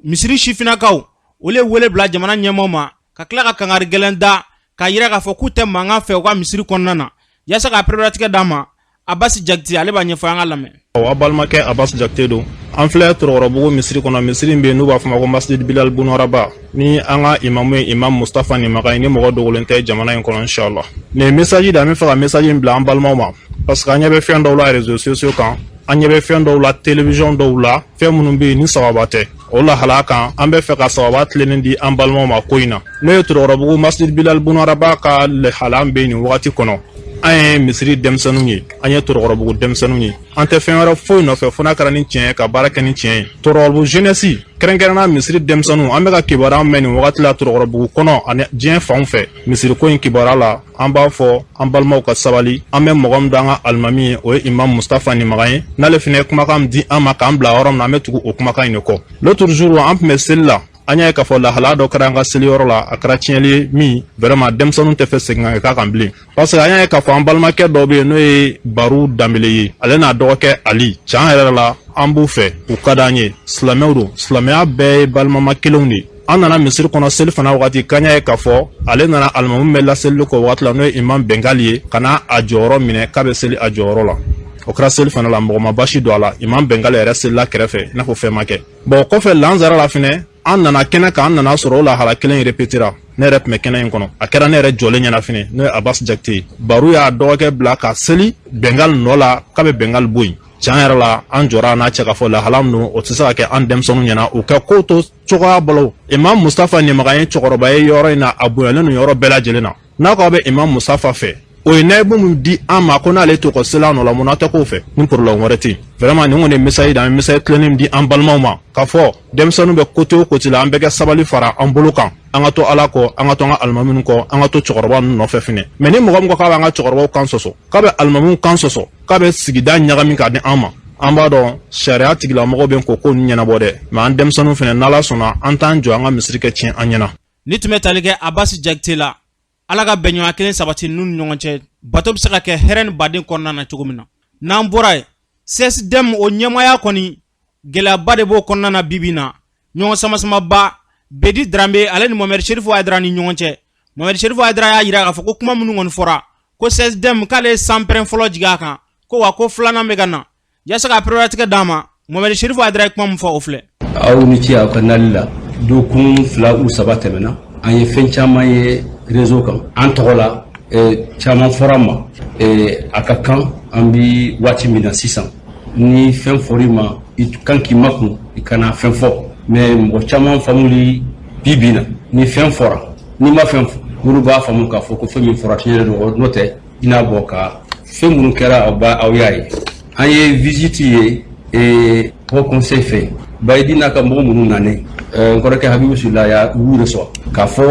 Misiri sifinnakaw, olu ye wele bila jamana ɲɛmaaw ma, ka tila ka kangari gɛlɛn da k'a yira k'a fɔ k'u tɛ mankan fɛ u ka misiri kɔnɔna na. Yaasa k'a pereperelatigɛ d'a ma, Abasi Jakite, ale b'a ɲɛfɔ, an ka lamɛn. Aw balimakɛ Abasi Jakite don. An filɛ Torokɔrɔbugu misiri kɔnɔ, misiri bɛ yen n'u b'a fɔ ma ko Masjid Bilal Bunaraba, ni an ka imamu ye Imam Mustafa Nimaga ye, ni mɔgɔ dogolen tɛ jamana in kɔnɔ, inshallah. Nin ye message de, an bɛ fɛ ka message in bila an balimaw ma, parce que an ɲɛ bɛ fɛn dɔw la réseaux sociaux kan, an ɲɛ bɛ fɛn dɔw la télévision dɔw la, fɛn minnu bɛ yen ni sababa tɛ. O lahalaya kan, an bɛ fɛ ka sababa tilennen di an balimaw ma ko in na, n'o ye Torokɔrɔbugu Masjid Bilal Bunaraba ka lahalaya bɛ nin wagati kɔnɔ. An ye misiri denmisɛnninw ye, an ye Torokɔrɔbugu denmisɛnninw ye, an tɛ fɛn wɛrɛ foyi nɔfɛ fo n'a kɛra ni tiɲɛ ye, ka baara kɛ ni tiɲɛ ye. Torokɔrɔbugu jeunesse, kɛrɛnkɛrɛnna misiri denmisɛnninw, an bɛ ka kibaruya mɛn nin wagati la Torokɔrɔbugu kɔnɔ ani diɲɛ fanw fɛ misiri ko in kibaruya la. An b'a fɔ an balimaw ka sabali. An bɛ mɔgɔ min dɔn an ka alimami ye, o ye Imam Mustafa Nimaga ye. N'ale fana ye kumakan di an ma k'an bila yɔrɔ min na, an bɛ tugu o kumakan in de kɔ. L'autre jour, an tun bɛ seli la. An y'a ye k'a fɔ lahalaya dɔ kɛra an ka seliyɔrɔ la, a kɛra tiɲɛli ye min vraiment denmisɛnninw tɛ fɛ segin ka k'a kan bilen, parce que an y'a ye k'a fɔ an balimakɛ dɔ bɛ yen, n'o ye Baru Danbele ye, ale n'a dɔgɔkɛ Ali. Can yɛrɛ la, an b'u fɛ, u ka d'an ye, silamɛw don, silamɛya bɛɛ ye balimama kelenw de ye. An nana misiri kɔnɔ seli fana wagati k'an y'a ye k'a fɔ ale nana alimamu bɛ laseli kɔ wagati la, n'o ye imam Bɛngali ye, ka na a jɔyɔrɔ minɛ k'a bɛ seli a jɔyɔrɔ la. O kɛra seli fana la, mɔgɔ ma basi don a la. Imam Bɛngali yɛrɛ selila kɛrɛfɛ i n'a fɔ fɛn ma kɛ. Bon, kɔfɛ lansara la fɛnɛ, an nana kɛnɛ kan, an nana sɔrɔ o lahala kelen répétera. Ne yɛrɛ tun bɛ kɛnɛ in kɔnɔ, a kɛra ne yɛrɛ jɔlen ɲɛna fɛnɛ, n'o ye Abbas Jakite ye. Baru y'a dɔgɔkɛ bila ka seli Bɛngali nɔ la k'a bɛ Bɛngali bɔ yen. Can yɛrɛ la, an jɔra n'a cɛ k'a fɔ lahala min don, o tɛ se ka kɛ an denmisɛnninw ɲɛna, u ka ko to cogoya bolo. Imam Mustafa Ɲamaga ye cɛkɔrɔba ye yɔrɔ in na, a bonyalen don yɔrɔ bɛɛ lajɛlen na. N'a ko aw bɛ imam Mustafa fɛ, o ye nayibu min di an ma ko n'ale t'o ka seli a nɔ la, mun na tɛ k'o fɛ ni problème wɛrɛ tɛ yen? Vraiment, nin kɔni ye message d'an ye, message tilennen di an balimaw ma k'a fɔ denmisɛnninw bɛ côté o côté la, an bɛɛ kɛ sabali fara an bolo kan, an ka to Ala kɔ, an ka to an ka alimamiw kɔ, an ka to cɛkɔrɔba ninnu nɔfɛ fɛnɛ. Mais ni mɔgɔ min ko k'a b'an ka cɛkɔrɔbaw kan sɔsɔ, k'a bɛ alimamiw kan sɔsɔ, k'a bɛ sigida ɲagami k'a di an ma, an b'a dɔn sariya tigilamɔgɔw bɛ k'o ko ninnu ɲɛnabɔ dɛ. Mais an denmisɛnninw fɛnɛ, n'Ala sɔnna, an t'an jɔ an ka misiri kɛ tiɲɛ an ɲɛna. Ni tun bɛ tali kɛ Abasi Jakite la. Ala ka bɛnɲɔgɔnya kelen sabati ninnu ni ɲɔgɔn cɛ, bato bɛ se ka kɛ hɛrɛ ni baden kɔnɔna na cogo min na. N'an bɔra yen, CSDM o ɲɛmaaya kɔni, gɛlɛyaba de b'o kɔnɔna na bibi na. Ɲɔgɔn samasamaba Bedi Darambe ale ni Mohamed Sherifu Hayidara ni ɲɔgɔn cɛ. Mohamed Sherifu Hayidara y'a jira k'a fɔ ko kuma minnu kɔni fɔra ko CSDM k'ale ye sanpɛrɛn fɔlɔ jigin a kan, ko wa ko filanan bɛ ka na yaasa ka pereperelatigɛ d'a ma. Mohamed Sherifu Hayidara ye kuma min fɔ, o filɛ. Aw ni ce aw ka nali la. Dɔgɔkun 2 u 3 tɛmɛna, an ye fɛn caman ye réseau kan an tɔgɔ la, caman fɔra an ma. A ka kan an bi waati min na sisan, ni fɛn fɔr'i ma, i kan k'i makun, i kana fɛn fɔ. Mais mɔgɔ caman faamuli bi bi na, ni fɛn fɔra, n'i ma fɛn fɔ, olu b'a faamu k'a fɔ ko fɛn min fɔra tiɲɛ de don. N'o tɛ, i n'a bɔ ka fɛn minnu kɛra, aw ba aw y'a ye. An ye visite ye haut conseil fɛ, Bayidi n'a ka mɔgɔ minnu nanen, n kɔrɔkɛ Habibu Sila y'a y'u recevoir k'a fɔ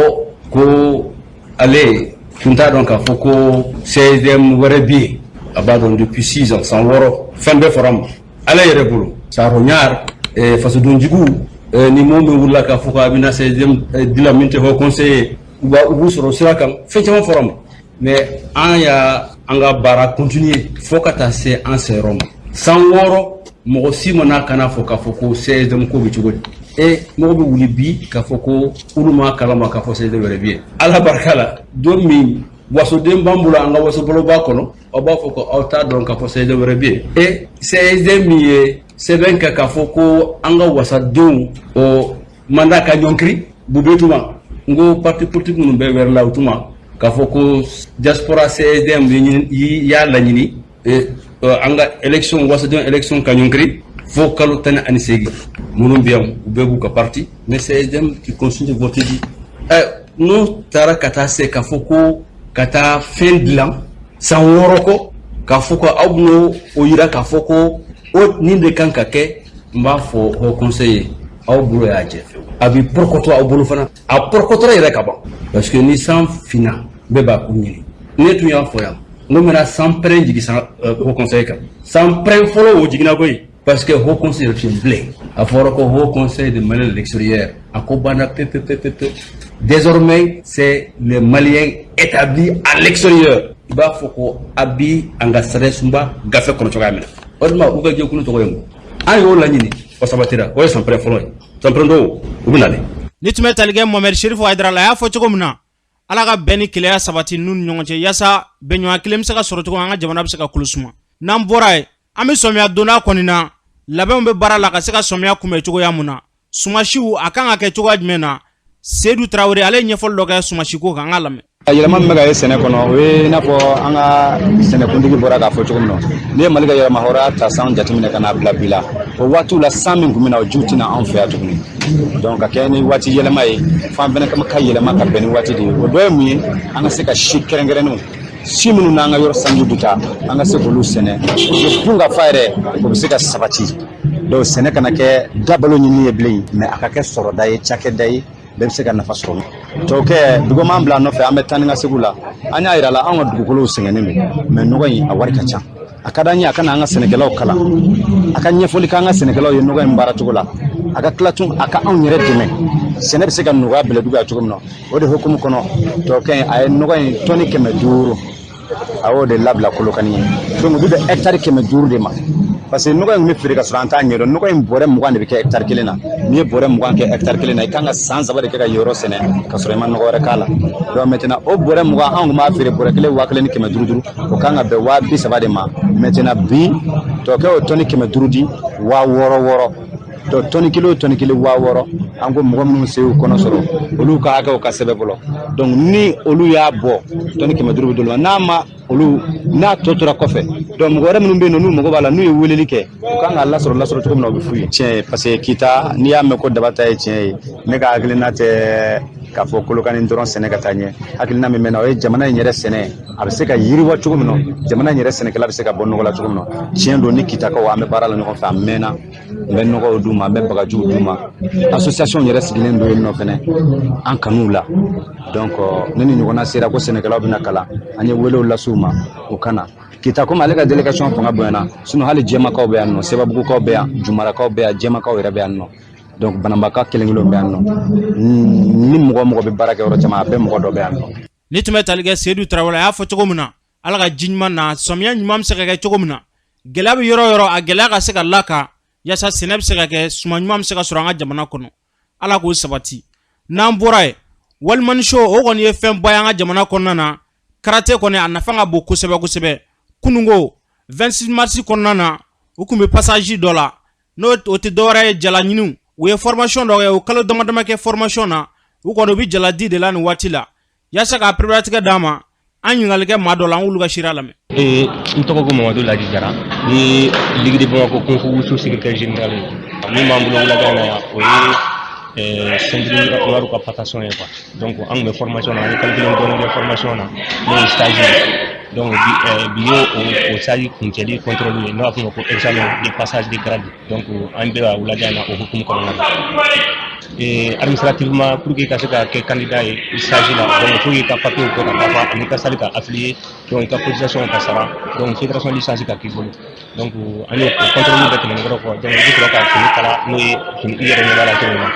ko ale tun t'a dɔn k'a fɔ ko CSDM wɛrɛ bɛ yen. A b'a dɔn depuis 6 ans, san 6, fɛn bɛɛ fɔra ma. Ale yɛrɛ bolo saroɲar fasodenjugu ni mɔgɔ min wulila k'a fɔ k'a bɛna CSDM dilan min tɛ haut conseil ye, u b'u sɔrɔ sira kan. Fɛn caman fɔra ma, mais an y'a an ka baara continuer fo ka taa se an seyɔrɔ ma. San 6, mɔgɔ si ma n'a kana fɔ k'a fɔ ko CSDM ko bɛ cogo di. E mɔgɔ bɛ wuli bi k'a fɔ ko olu ma kalama k'a fɔ CSDM wɛrɛ bɛ yen. Ala barika la, don min wasoden b'an bolo, an ka wasoboloba kɔnɔ, aw b'a fɔ ko aw t'a dɔn k'a fɔ CSDM wɛrɛ bɛ yen. E CSDM min ye sɛbɛn kɛ k'a fɔ ko an ka wasadenw o mandat ka ɲɔnkiri Bube tuma, n ko parti politique minnu bɛ wɛrɛ la, o tuma k'a fɔ ko diaspora CSDM y'a laɲini an ka élection, wasadenw élection ka ɲɔnkiri fo kalo 18. Minnu bɛ yan, u bɛɛ b'u ka parti, mais CSDM qui continue de voter di. N'o taara ka taa se k'a fɔ ko ka taa fɛn dilan san 6 kɔ, k'a fɔ ko aw bɛn'o o yira k'a fɔ ko o nin de kan ka kɛ, n b'a fɔ haut conseil ye, aw bolo y'a jɛ, a bɛ pɔrɔkɔtɔ aw bolo fana, a pɔrɔkɔtɔra yɛrɛ ka ban, parce que ni san finna, bɛɛ b'a kun ɲini. Ne tun y'a fɔ yan, n ko n bɛna sanpɛrɛn jigin san haut conseil kan. Sanpɛrɛn fɔlɔ o jiginna koyi, parce que haut conseil yɛrɛ tun bilen. A fɔra ko haut conseil de Mali de l'extérieur, a ko banna pe pe pe pe pe. Désormais, c'est les Maliens établis à l'extérieur. I b'a fɔ ko a bi an ka sariya gafe kɔnɔ cogoya min na, o de ma u ka jɛkulu tɔgɔ ye mun? An y'o laɲini, o sabatira. O ye sanpɛrɛn fɔlɔ ye. Sanpɛrɛn dɔw u bɛ nalen. Ni tun bɛ tali kɛ Mohamed Sherifu Hayidara la, a y'a fɔ cogo min na, Ala ka bɛn ni kelenya sabati ninnu ni ɲɔgɔn cɛ, yaasa bɛnɲɔgɔnya kelen bɛ se ka sɔrɔ cogo min, an ka jamana bɛ se ka kolo suma. N'an bɔra yen, an bɛ sɔmiya donda kɔni na, labɛnw bɛ baara la ka se ka sɔmiya kunbɛn cogoya mun na, sumasiw a kan ka kɛ cogoya jumɛn na. Sedu Tarawele, ale ye ɲɛfɔli dɔ kɛ sumasiko kan, an ka lamɛn. Yɛlɛma min bɛ ka ye sɛnɛ kɔnɔ, o ye i n'a fɔ an ka sɛnɛkuntigi bɔra k'a fɔ cogo min na, n'i ye Mali ka yɛrɛma hɔrɔnya ta san jateminɛ ka n'a bila bi la, o waatiw la san min tun bɛ na, o jiw tɛna anw fɛ yan tuguni. Donc ka kɛ ni waati yɛlɛma ye, f'an fɛnɛ ka yɛlɛma ka bɛn ni waati de ye. O dɔ ye mun ye? An ka se ka si kɛrɛnkɛrɛnnenw, si minnu n'an ka yɔrɔ sanji bɛ taa, an ka se k'olu sɛnɛ pour que dun ka fa yɛrɛ o bɛ se ka sabati. Donc sɛnɛ kana kɛ dabalo ɲini ye bilen, mais a ka kɛ sɔrɔda ye, cakɛda ye, bɛɛ bɛ se ka nafa sɔrɔ. Tubabukɛ dugu m'an bila nɔfɛ, an bɛ taa ni ka segu la, an y'a yira la anw ka dugukolow sɛgɛnnen don, mais nɔgɔ in a wari ka ca. A ka d'an ye a ka na an ka sɛnɛkɛlaw kalan, a ka ɲɛfɔli k'an ka sɛnɛkɛlaw ye nɔgɔ in baara cogo la, a ka tila tun a ka anw yɛrɛ dɛmɛ. Sɛnɛ bɛ se ka nɔgɔya Bɛlɛdugu yan cogo min na, o de hukumu kɔnɔ tubabukɛ in a ye nɔgɔ in tɔni 500 a y'o de labila Kolokani ye. Donc o bɛ bɛn hɛkitari 500 de ma, parce que nɔgɔ in bɛ feere ka sɔrɔ an t'a ɲɛdɔn. Nɔgɔ in bɔrɛ 20 de bɛ kɛ hɛkitari kelen na. N'i ye bɔrɛ 20 kɛ hɛkitari kelen na, i kan ka san 3 de kɛ ka yɔrɔ sɛnɛ ka sɔrɔ i ma nɔgɔ wɛrɛ k'a la. Donc maintenant o bɔrɛ 20, an tun b'a feere bɔrɛ kelen 1500 duuru, o kan ka bɛn 30 000 de ma. Maintenant bi tubabukɛ y'o tɔni 500 di 6000 6000. Donc tɔni kelen o tɔni kelen 6000. An ko mɔgɔ minnu se y'u kɔnɔ sɔrɔ, olu ka hakɛw ka sɛbɛn bolo. Donc ni olu y'a bɔ, tɔni 500 bɛ d'olu ma. N'a ma olu n'a tɔ tora kɔfɛ, donc mɔgɔ wɛrɛ minnu bɛ yen nɔ, n'u mago b'a la, n'u ye weleli kɛ, u kan k'a lasɔrɔ cogo min na, o bɛ f'u ye. Tiɲɛ ye, parce que Kita, n'i y'a mɛn ko daba ta ye tiɲɛ ye, ne ka hakilina tɛ k'a fɔ Kolokani dɔrɔn sɛnɛ ka taa ɲɛ. Hakilina min bɛ na, o ye jamana in yɛrɛ sɛnɛ a bɛ se ka yiriwa cogo min na, jamana in yɛrɛ sɛnɛkɛla bɛ se ka bɔ nɔgɔ la cogo min na. Tiɲɛ don, ni Kitakaw an bɛ baara la ɲɔgɔn fɛ, a mɛnna, n bɛ nɔgɔw d'u ma, n bɛ bagajiw d'u ma. Association yɛrɛ sigilen don yen nɔ fɛnɛ, an kan'u la. Donc ne ni ɲɔgɔnna sera ko sɛnɛkɛlaw bɛna kalan, an ye welew lase u ma, u kana Kita. Komi ale ka délégation fanga bonyana, sinon hali Jɛmakaw bɛ yan nɔ, Sebabugukaw bɛ yan, Jumarakaw bɛ yan, Jɛmakaw yɛrɛ bɛ yan nɔ. Donc Banambaka kelen kelen bɛ yan nɔ. Ni mɔgɔ mɔgɔ bɛ baara kɛ yɔrɔ caman, a bɛɛ mɔgɔ dɔ bɛ yan nɔ. Ni tun bɛ tali kɛ Seyidu Tarawele, a y'a fɔ cogo min na, Ala ka ji ɲuman na, samiya ɲuman bɛ se ka kɛ cogo min na, gɛlɛya bɛ yɔrɔ o yɔrɔ, a gɛlɛya ka se ka laka yaasa sɛnɛ bɛ se ka kɛ, suman ɲuman bɛ se ka sɔrɔ an ka jamana kɔnɔ. Ala k'o sabati. N'an bɔra yen, one-man show, o kɔni ye fɛnba ye an ka jamana kɔnɔna na. Karate kɔni, a nafa ka bon kosɛbɛ kosɛbɛ. Kununko 26 mars kɔnɔna na, u tun bɛ passage dɔ la, n'o o tɛ dɔwɛrɛ ye jala ɲiniw. U ye formation dɔ kɛ, o kalo dama dama kɛ formation na. U kɔni u bɛ jala di de la nin waati la yaasa k'a pereperelatigɛ d'a ma. An ɲininkali kɛ maa dɔ la, an k'olu ka seereya lamɛn. N tɔgɔ ko Mamadu Laji Jara, ni Ligue de Bamako Kung Fu Wushu secrétaire général ye. Min b'an bolo wulada in na yan, o ye ceinture noire ka passation ye quoi. Donc an tun bɛ formation na, an ye kalo kelen dɔɔnin kɛ formation na, n'o ye stage ye. Donc bi y'o o stage kuncɛli contrôle ye, n'o b'a fɔ o ma ko examen de passage de grade. Donc an bɛ ka wulada in na o hukumu kɔnɔna na. Administrativement, pour que ka se ka kɛ candidat ye stage la, donc faut que ka papier kɛ ka dafa, ani ka salle ka affilier, donc i ka cotisation ka sara, donc fédération licence ka k'i bolo. Donc an y'o contrôle bɛɛ tɛmɛnen kɔrɔ, donc i bɛ sɔrɔ ka fini kala, n'o ye fini i yɛrɛ ɲɛ b'a la cogo min na.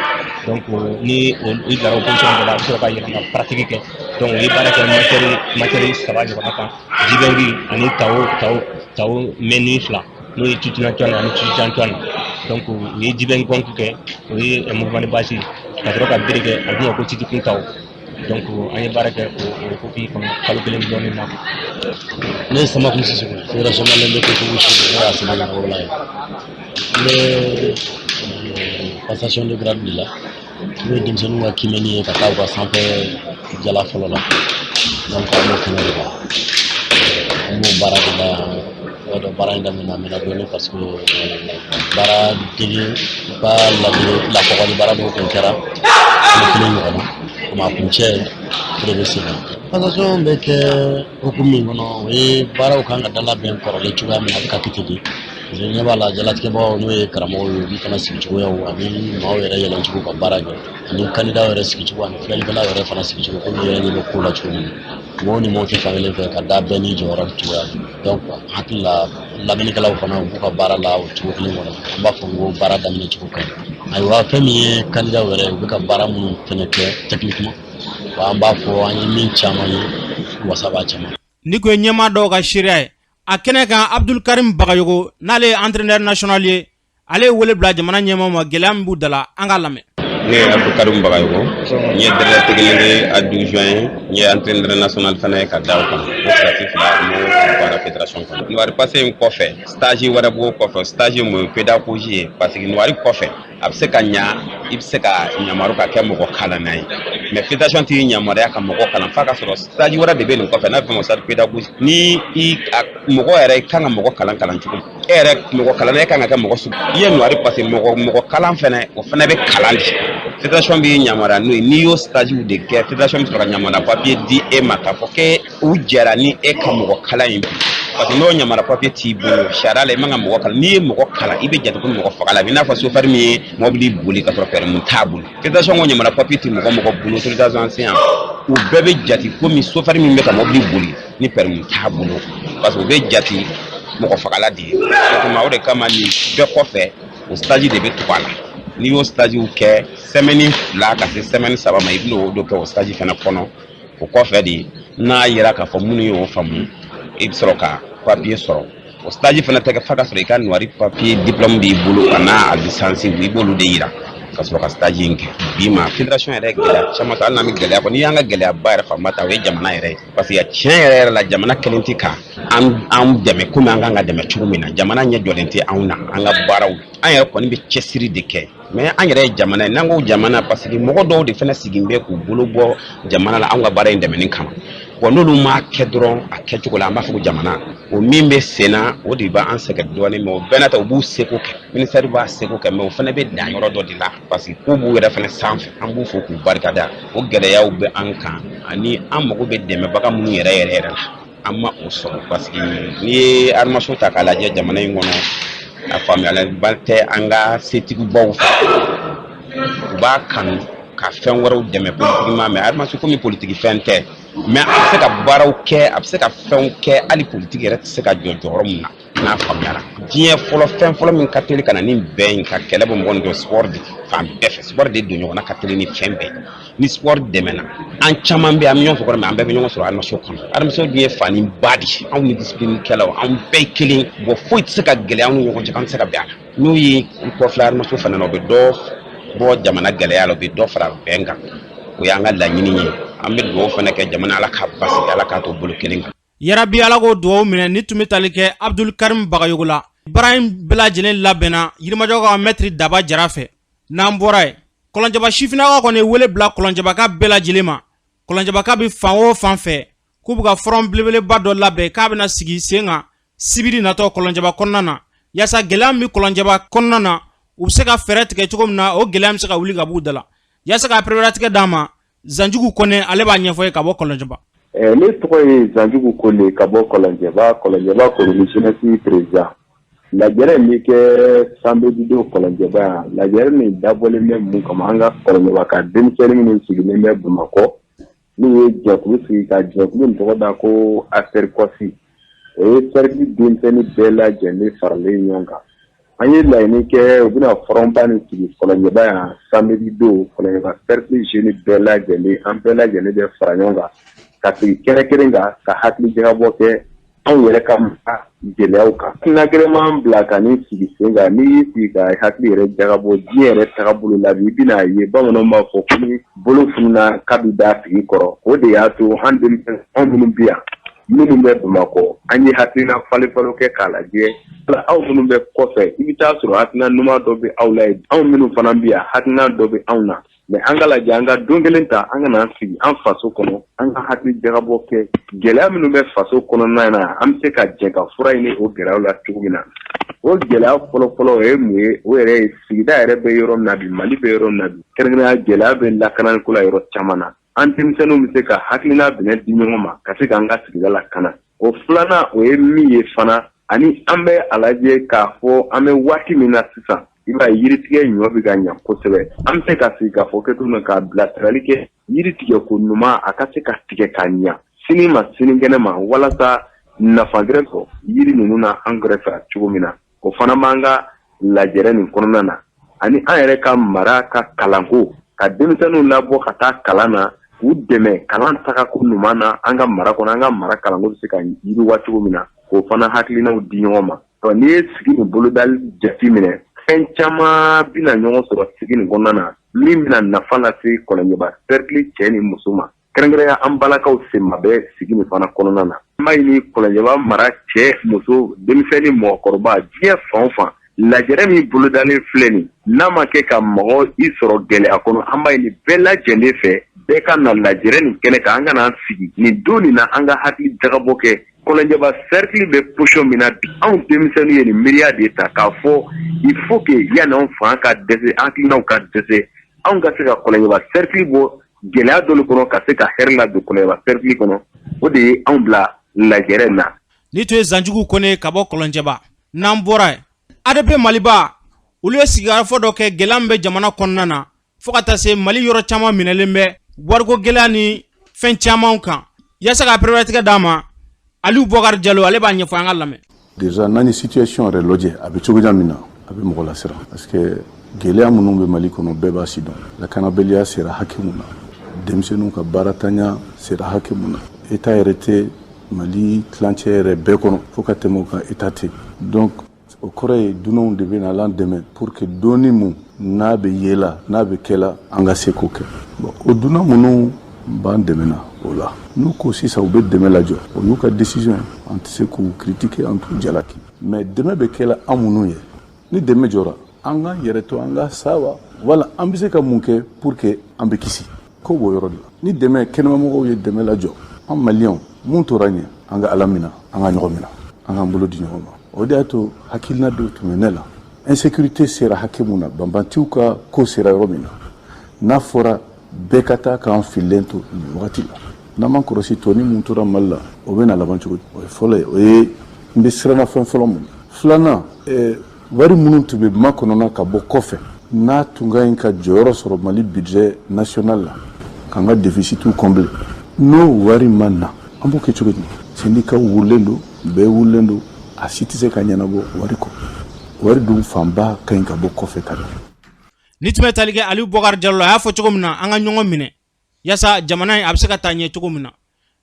Donc ni i bilara o position dɔ la, a bɛ sɔrɔ ka yɛlɛn ka pratique kɛ. Donc u ye baara kɛ matière saba ɲɔgɔnna kan: jibengi ani tao tao tao mɛni fila, n'o ye tutina tuan ani tutina tuan. Donc u ye jibengi gɔnku kɛ, o ye mouvement de base, ka sɔrɔ ka bere kɛ, a bɛ f'o ma ko titikun tao. Donc an ye baara kɛ o hukumu kɔnɔ kalo kelen dɔɔnin na. Ne ye Samaku Sisoko, fédération malienne de kung fu wushu, ne y'a sɛbɛn ɲɛmɔgɔla ye. N bɛ passation de grade de la, n'o ye denmisɛnninw ka kiimɛni ye ka taa u ka sanfɛ jala fɔlɔ la. Donc an b'o kɛnɛ de kan, an b'o baara de la yan. I b'a dɔn, baara in daminɛ a mɛnna dɔɔnin, parce que baara dege u ka ladege lakɔgɔli baara dɔw kun kɛra kalo kelen ɲɔgɔn na, komi a kuncɛ o de bɛ sen na. Passation bɛ kɛ hukumu min kɔnɔ, o ye baaraw kan ka dalabɛn kɔrɔlen cogoya min na, a bɛ ka kɛ ten de. Parce que ɲɛ b'a la, jalatigɛbagaw, n'o ye karamɔgɔw ye, olu fana sigicogoyaw ani maaw yɛrɛ yɛlɛncogo ka baara kɛ, ani kandidaw yɛrɛ sigicogo, ani filɛlikɛlaw yɛrɛ fana sigicogo, komi yɛrɛ ɲɛ bɛ ko la cogo min na, mɔgɔw ni mɔgɔw tɛ fankelen fɛ ka da bɛɛ n'i jɔyɔrɔ cogoya. Donc hakili la, lamɛnnikɛlaw fana, u b'u ka baara la o cogo kelen kɔnɔ. An b'a fɔ ko baara daminɛ cogo ka ɲi. Ayiwa, fɛn min ye kandidaw yɛrɛ ye, u bɛ ka baara minnu fɛnɛ kɛ techniquement, wa an b'a fɔ an ye min caman ye, wasa b'a caman. Ni ko ye ɲɛmaa dɔw ka seereya ye a kɛnɛ kan, Abdul Karim Bagayogo, n'ale ye entraîneur national ye, ale ye wele bila jamana ɲɛmaaw ma, gɛlɛya min b'u da la, an k'a lamɛn. Ne ye Abdou Karim Bagayogo, n ye directeur technique adjoint ye, n ye entraîneur national fana ye ka da o kan. O sarati fila, n b'o baara fédération kɔnɔ. Noir passé in kɔfɛ, stage wɛrɛ b'o kɔfɛ. Stage mun ye pédagogie ye, parce que noir kɔfɛ, a bɛ se ka ɲa, i bɛ se ka yamaru ka kɛ mɔgɔ kalanna ye, mais fédération t'i yamaruya ka mɔgɔ kalan f'a ka sɔrɔ stage wɛrɛ de bɛ nin kɔfɛ, n'a bɛ fɔ o ma stage pédagogie. Ni i mɔgɔ yɛrɛ kan ka mɔgɔ kalan kalan cogo, e yɛrɛ mɔgɔ kalanna, e kan ka kɛ mɔgɔ sugu i ye noir parce que mɔgɔ kalan fɛnɛ, o fɛnɛ bɛ kalan de. Fédération b'i yamaruya n'o ye. N'i y'o stage de kɛ, fédération bɛ sɔrɔ ka yamaruya papier di e ma k'a fɔ k'e u jɛra ni e ka mɔgɔ kalan ye, parce que n'o yamaruya papier t'i bolo, sariya la, i man ka mɔgɔ kalan. N'i ye mɔgɔ kalan, i bɛ jate ko mɔgɔ fagala. A bɛ i n'a fɔ chauffeur min ye mobili boli ka sɔrɔ permis t'a bolo. Fédération ko yamaruya papier tɛ mɔgɔ mɔgɔ bolo, autorisation enseignant, u bɛɛ bɛ jate komi chauffeur min bɛ ka mobili boli ni permis t'a bolo, parce que u bɛ jate mɔgɔ fagala de ye. O tuma, o de kama nin bɛɛ kɔfɛ, o stage de bɛ tugu a la. N'i y'o stagew kɛ semaine 2 ka se semaine 3 ma, i bɛna o dɔ kɛ o stage fana kɔnɔ. O kɔfɛ de, n'a yera k'a fɔ minnu y'o faamu, i bɛ sɔrɔ ka papier sɔrɔ. O stage fana tɛ kɛ f'a ka sɔrɔ i ka noir papier diplôme b'i bolo, a n'a licence, i b'olu de yira ka sɔrɔ ka stage in kɛ. Bi ma fédération yɛrɛ gɛlɛya caman sɔrɔ, hali n'an bɛ gɛlɛya kɔnɔ. N'i y'an ka gɛlɛyaba yɛrɛ fanba ta, o ye jamana yɛrɛ ye, parce que tiɲɛ yɛrɛ yɛrɛ la, jamana kelen tɛ ka an dɛmɛ komi an kan ka dɛmɛ cogo min na. Jamana ɲɛ jɔlen tɛ anw na an ka baaraw. An yɛrɛ kɔni bɛ cɛsiri de kɛ, mais an yɛrɛ ye jamana ye. N'an ko jamana, parce que mɔgɔ dɔw de fana sigin bɛ k'u bolo bɔ jamana la anw ka baara in dɛmɛni kama. Bon, n'olu m'a kɛ dɔrɔn a kɛcogo la, an b'a fɔ ko jamana o min bɛ sen na, o de b'an sɛgɛn dɔɔnin. Mais o bɛɛ n'a ta, u b'u seko kɛ, ministère b'a seko kɛ, mais o fana bɛ dan yɔrɔ dɔ de la, parce que ko b'u yɛrɛ fana sanfɛ. An b'u fo k'u barikada. O gɛlɛyaw bɛ an kan, ani an mago bɛ dɛmɛbaga minnu yɛrɛ yɛrɛ yɛrɛ la, an ma o sɔrɔ, parce que n'i ye arts martiaux ta k'a lajɛ jamana in kɔnɔ, a faamuyaliba tɛ an ka setigibaw fɛ. U b'a kanu ka fɛn wɛrɛw dɛmɛ politiquement, mais arts martiaux, komi politiki fɛn tɛ, mais a bɛ se ka baaraw kɛ, a bɛ se ka fɛnw kɛ, hali politiki yɛrɛ tɛ se ka jɔ jɔyɔrɔ min na. N'a faamuyara, diɲɛ fɔlɔ, fɛn fɔlɔ min ka teli ka na ni bɛn in, ka kɛlɛ bɔ mɔgɔ ni dɔn, sport de. Fan bɛɛ fɛ, sport de don ɲɔgɔn na ka teli ni fɛn bɛɛ. Ni sport dɛmɛna, an caman bɛ, an bɛ ɲɔgɔn sɔrɔ, mais an bɛɛ bɛ ɲɔgɔn sɔrɔ arts martiaux kɔnɔ. Arts martiaux dun ye fani ba de, anw ni discipline kɛlaw, anw bɛɛ ye kelen. Bon, foyi tɛ se ka gɛlɛya anw ni ɲɔgɔn cɛ k'an tɛ se ka bɛn a la. N'u ye u kɔfilɛ arts martiaux fana na, u bɛ dɔ bɔ jamana gɛlɛya la, u bɛ dɔ fara bɛn kan. O y'an ka laɲini ye. An bɛ dugawu fana kɛ jamana, Ala k'a basigi, Ala k'a to bolo kelen kan. Yarabi, Ala k'o dugawu minɛ. Ni tun bɛ tali kɛ Abdul Karim Bagayogo la. Baara in bɛɛ lajɛlen labɛnna Yirimajɔ ka mɛtiri Daba Jara fɛ. N'an bɔra yen, Kɔlɔnjɛba sifinnakaw kɔni ye wele bila Kɔlɔnjɛbaka bɛɛ lajɛlen ma. Kɔlɔnjɛbaka bɛ fan o fan fɛ, k'u bɛ ka front belebeleba dɔ labɛn k'a bɛna sigi sen kan sibiri natɔ Kɔlɔnjɛba kɔnɔna na, yaasa gɛlɛya min bɛ Kɔlɔnjɛba kɔnɔna na, u bɛ se ka fɛɛrɛ tigɛ cogo min na, o gɛlɛya bɛ se ka wuli ka b'u da la. Yaasa ka pereperelatigɛ d'an ma, Zanjugu Kɔnɛ, ale b'a ɲɛfɔ ye ka bɔ Kɔlɔnjɛba. Ne tɔgɔ ye Zanjugu Kɔnɛ ka bɔ Kɔlɔnjɛba, Kɔlɔnjɛba commune jeunesse président. Lajɛrɛ min kɛ samedi don Kɔlɔnjɛba yan, lajɛrɛ nin dabɔlen bɛ mun kama? An ka Kɔlɔnjɛba ka denmisɛnnin minnu sigilen bɛ Bamakɔ, n'u ye jɛkulu sigi ka jɛkulu nin tɔgɔ da ko ASERCOS, o ye cercle denmisɛnnin bɛɛ lajɛlen faralen ɲɔgɔn kan. An ye laɲini kɛ, u bɛna front ba nin sigi Kɔlɔnjɛba yan samedi don. Kɔlɔnjɛba cercle jeune bɛɛ lajɛlen, an bɛɛ lajɛlen bɛ fara ɲɔgɔn kan ka sigi kɛnɛ kelen kan ka hakili jagabɔ kɛ anw yɛrɛ ka gɛlɛyaw kan. Hakilina kelen m'an bila ka nin sigi sen kan. N'i y'i sigi ka hakili yɛrɛ jagabɔ diɲɛ yɛrɛ tagabolo la bi, i bɛna ye bamananw b'a fɔ ko ni bolo fununa k'a bɛ da tigi kɔrɔ. O de y'a to an denmisɛnnin, anw minnu bɛ yan, minnu bɛ Bamakɔ, an ye hakilina falen-falen kɛ k'a lajɛ. Aw minnu bɛ kɔfɛ, i bɛ taa sɔrɔ hakilina ɲuman dɔ bɛ aw la yen, anw minnu fana bɛ yan, hakilina dɔ bɛ anw na. Mais an ka lajɛ, an ka don kelen ta, an ka n'an sigi an faso kɔnɔ, an ka hakili jagabɔ kɛ gɛlɛya minnu bɛ faso kɔnɔna na, an bɛ se ka jɛ ka fura ɲini o gɛlɛyaw la cogo min na. O gɛlɛya fɔlɔfɔlɔ o ye mun ye? O yɛrɛ ye sigida yɛrɛ bɛ yɔrɔ min na bi, Mali bɛ yɔrɔ min na bi, kɛrɛnkɛrɛnnenya gɛlɛya bɛ lakananiko la yɔrɔ caman na. An denmisɛnninw bɛ se ka hakilina bɛnɛ di ɲɔgɔn ma ka se k'an ka sigida lakana. O filanan, o ye min ye fana, ani an bɛ a lajɛ k'a fɔ an bɛ waati min na sisan, i b'a ye yiritigɛ ɲɔ bɛ ka ɲa kosɛbɛ. An bɛ se ka sigi k'a fɔ kɛ cogo min k'a bilasirali kɛ yiri tigɛ ko ɲuman, a ka se ka tigɛ ka ɲa sini ma sinikɛnɛ ma, walasa nafa gɛrɛ sɔrɔ yiri ninnu na an kɛrɛfɛ cogo min na. O fana b'an ka lajɛrɛ nin kɔnɔna na. Ani an yɛrɛ ka mara ka kalanko, ka denmisɛnninw labɔ ka taa kalan na, k'u dɛmɛ kalan tagako ɲuman na an ka mara kɔnɔ, an ka mara kalanko bɛ se ka yiriwa cogo min na, k'o fana hakilinaw di ɲɔgɔn ma. N'i ye sigi nin bolodali jate minɛ, fɛn caman bɛna ɲɔgɔn sɔrɔ sigi nin kɔnɔna na min bɛna nafa lase Kɔlɔnjɛba cercle cɛ ni muso ma. Kɛrɛnkɛrɛnya, an balakaw senma bɛ sigi nin fana kɔnɔna na. An b'a ɲini Kɔlɔnjɛba mara cɛ, muso, denmisɛnnin, mɔgɔkɔrɔba, diɲɛ fan o fan, lajɛrɛ min bolodalen filɛ nin, n'a ma kɛ ka mɔgɔ i sɔrɔ gɛlɛya kɔnɔ, an b'a ɲini bɛɛ lajɛlen fɛ, bɛɛ ka na lajɛrɛ nin kɛnɛ kan. An ka n'an sigi nin don nin na, an ka hakili jagabɔ kɛ Kɔlɔnjɛba cercle bɛ position min na bi. Anw denmisɛnninw ye nin miiriya de ta k'a fɔ il faut que yanni anw fanga ka dɛsɛ, hakilinaw ka dɛsɛ, anw ka se ka Kɔlɔnjɛba cercle bɔ gɛlɛya dɔ kɔnɔ, ka se ka hɛrɛ ladon Kɔlɔnjɛba cercle kɔnɔ. O de ye anw bila lajɛrɛ na. Ni tun ye Zanjugu Kɔnɛ ka bɔ Kɔlɔnjɛba. N'an bɔra yen, ADP Maliba, olu ye sigikafɔ dɔ kɛ gɛlɛya min bɛ jamana kɔnɔna na, fo ka taa se Mali yɔrɔ caman minɛlen bɛ wariko gɛlɛya ni fɛn caman kan. Yaasa ka pereperelatigɛ d'a ma, Aliyu Bɔkari Jalo, ale b'a ɲɛfɔ, an ka lamɛn. Déjà, n'an ye situation yɛrɛ lajɛ, a bɛ cogoya min na, a bɛ mɔgɔ lasiran, parce que Gɛlɛya minnu bɛ Mali kɔnɔ, bɛɛ b'a sidɔn. Lakanabaliya sera hakɛ mun na, denmisɛnninw ka baaratanya sera hakɛ mun na, État yɛrɛ tɛ Mali tilancɛ yɛrɛ bɛɛ kɔnɔ, fo ka tɛmɛ o kan, État tɛ. Donc o kɔrɔ ye dunanw de bɛ na l'an dɛmɛ pour que donni mun n'a bɛ yela, n'a bɛ kɛla, an ka se k'o kɛ. Bon, o dunan minnu b'an dɛmɛna o la, n'u ko sisan u bɛ dɛmɛ lajɔ, o y'u ka décision ye, an tɛ se k'u critiquer, an t'u jalaki. Mais dɛmɛ bɛ kɛla an minnu ye, ni dɛmɛ jɔra, an k'an yɛrɛ to an ka sa wa, wala an bɛ se ka mun kɛ pour que an bɛ kisi ko b'o yɔrɔ de la. Ni dɛmɛ kɛnɛmamɔgɔw ye dɛmɛ lajɔ, an maliyɛnw mun tora ɲɛ, an ka Ala minɛ, an ka ɲɔgɔn minɛ, an k'an bolo di ɲɔgɔn ma. O de y'a to hakilina dɔw tun bɛ ne la. Insécurité sera hakɛ mun na, banbantiw ka ko sera yɔrɔ min na, n'a fɔra bɛɛ ka taa k'an fililen to nin wagati la, n'an m'an kɔlɔsi, tɔni mun tora Mali la, o bɛ na laban cogo di? O ye fɔlɔ ye, o ye n bɛ siranna fɛn fɔlɔ mun. Filanan, wari minnu tun bɛ makɔnɔna ka bɔ kɔfɛ, n'a tun ka ɲi ka jɔyɔrɔ sɔrɔ Mali budget national la k'an ka déficitw combler, n'o wari ma na, an b'o kɛ cogo di? Syndicats wulilen don, bɛɛ wulilen don, a si tɛ se ka ɲɛnabɔ wari kɔ. Wari dun fanba ka ɲi ka bɔ kɔfɛ ka na. Ni tun bɛ tali kɛ Aliyu Bɔkari Jalo la, a y'a fɔ cogo min na, an ka ɲɔgɔn minɛ yaasa jamana in a bɛ se ka taa ɲɛ cogo min na.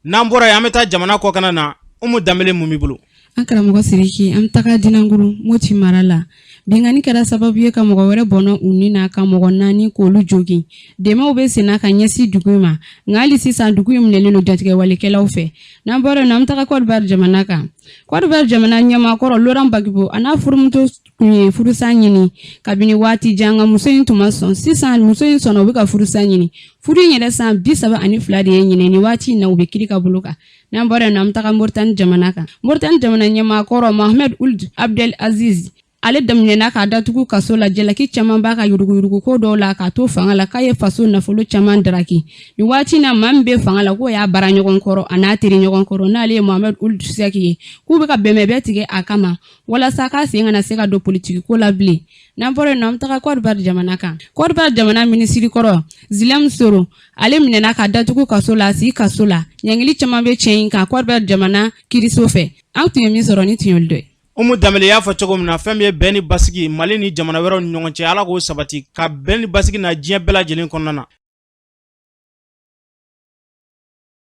N'an bɔra yen, an bɛ taa jamana kɔkana na. Umu Danbele, mun b'i bolo? An karamɔgɔ Siriki, an bɛ taga Dinankuru, Moti mara la. Binkanni kɛra sababu ye ka mɔgɔ wɛrɛ bɔnɔ u ni na, ka mɔgɔ 4 k'olu jogin. Dɛmɛw bɛ senna ka ɲɛsin dugu in ma, nka hali sisan dugu in minɛlen don jatigɛwalekɛlaw fɛ. N'an bɔra yen, an bɛ taga Côte d'Ivoire jamana kan. Côte d'Ivoire jamana ɲɛmaakɔrɔ Laurent Gbagbo, a n'a furumuso tun ye furusa ɲini kabini waati jan, nka muso in tun ma sɔn. Sisan muso in sɔnna, u bɛ ka furusa ɲini. Furu in yɛrɛ san 32 de ye ɲinɛ. Ni waati in na, u bɛ kiri ka bolo kan. N'an bɔra yen, an bɛ taga Moritani jamana kan. Moritani jamana ɲɛmaakɔrɔ Mohamed Ould Abdel Aziz, ale daminɛna k'a datugu kaso la. Jalaki caman b'a ka yuruguyurugu ko dɔw la k'a to fanga la, k'a ye faso nafolo caman daraki. Nin waati na, maa min bɛ fanga la, k'o y'a baara ɲɔgɔn kɔrɔ, a n'a teri ɲɔgɔn kɔrɔ, n'ale ye Mohamed Ould Cheikh ye, k'u bɛ ka bɛnbɛnbɛn tigɛ a kama walasa k'a sen kana se ka don politiki ko la bilen. N'an bɔra yen, an bɛ taga Côte d'Ivoire jamana kan. Côte d'Ivoire jamana minisiri kɔrɔ Guillaume Soro, ale minɛna ka datugu kaso la, si kaso la. Ɲangili caman bɛ cɛ in kan Côte d'Ivoire jamana kiriso fɛ. An tun ye min sɔrɔ, ni tun y'olu dɔ ye. Umu Danbele y'a fɔ cogo min na, fɛn min ye bɛn ni basigi Mali ni jamana wɛrɛw ni ɲɔgɔn cɛ, Ala k'o sabati, ka bɛn ni basigi na diɲɛ bɛɛ lajɛlen kɔnɔna na.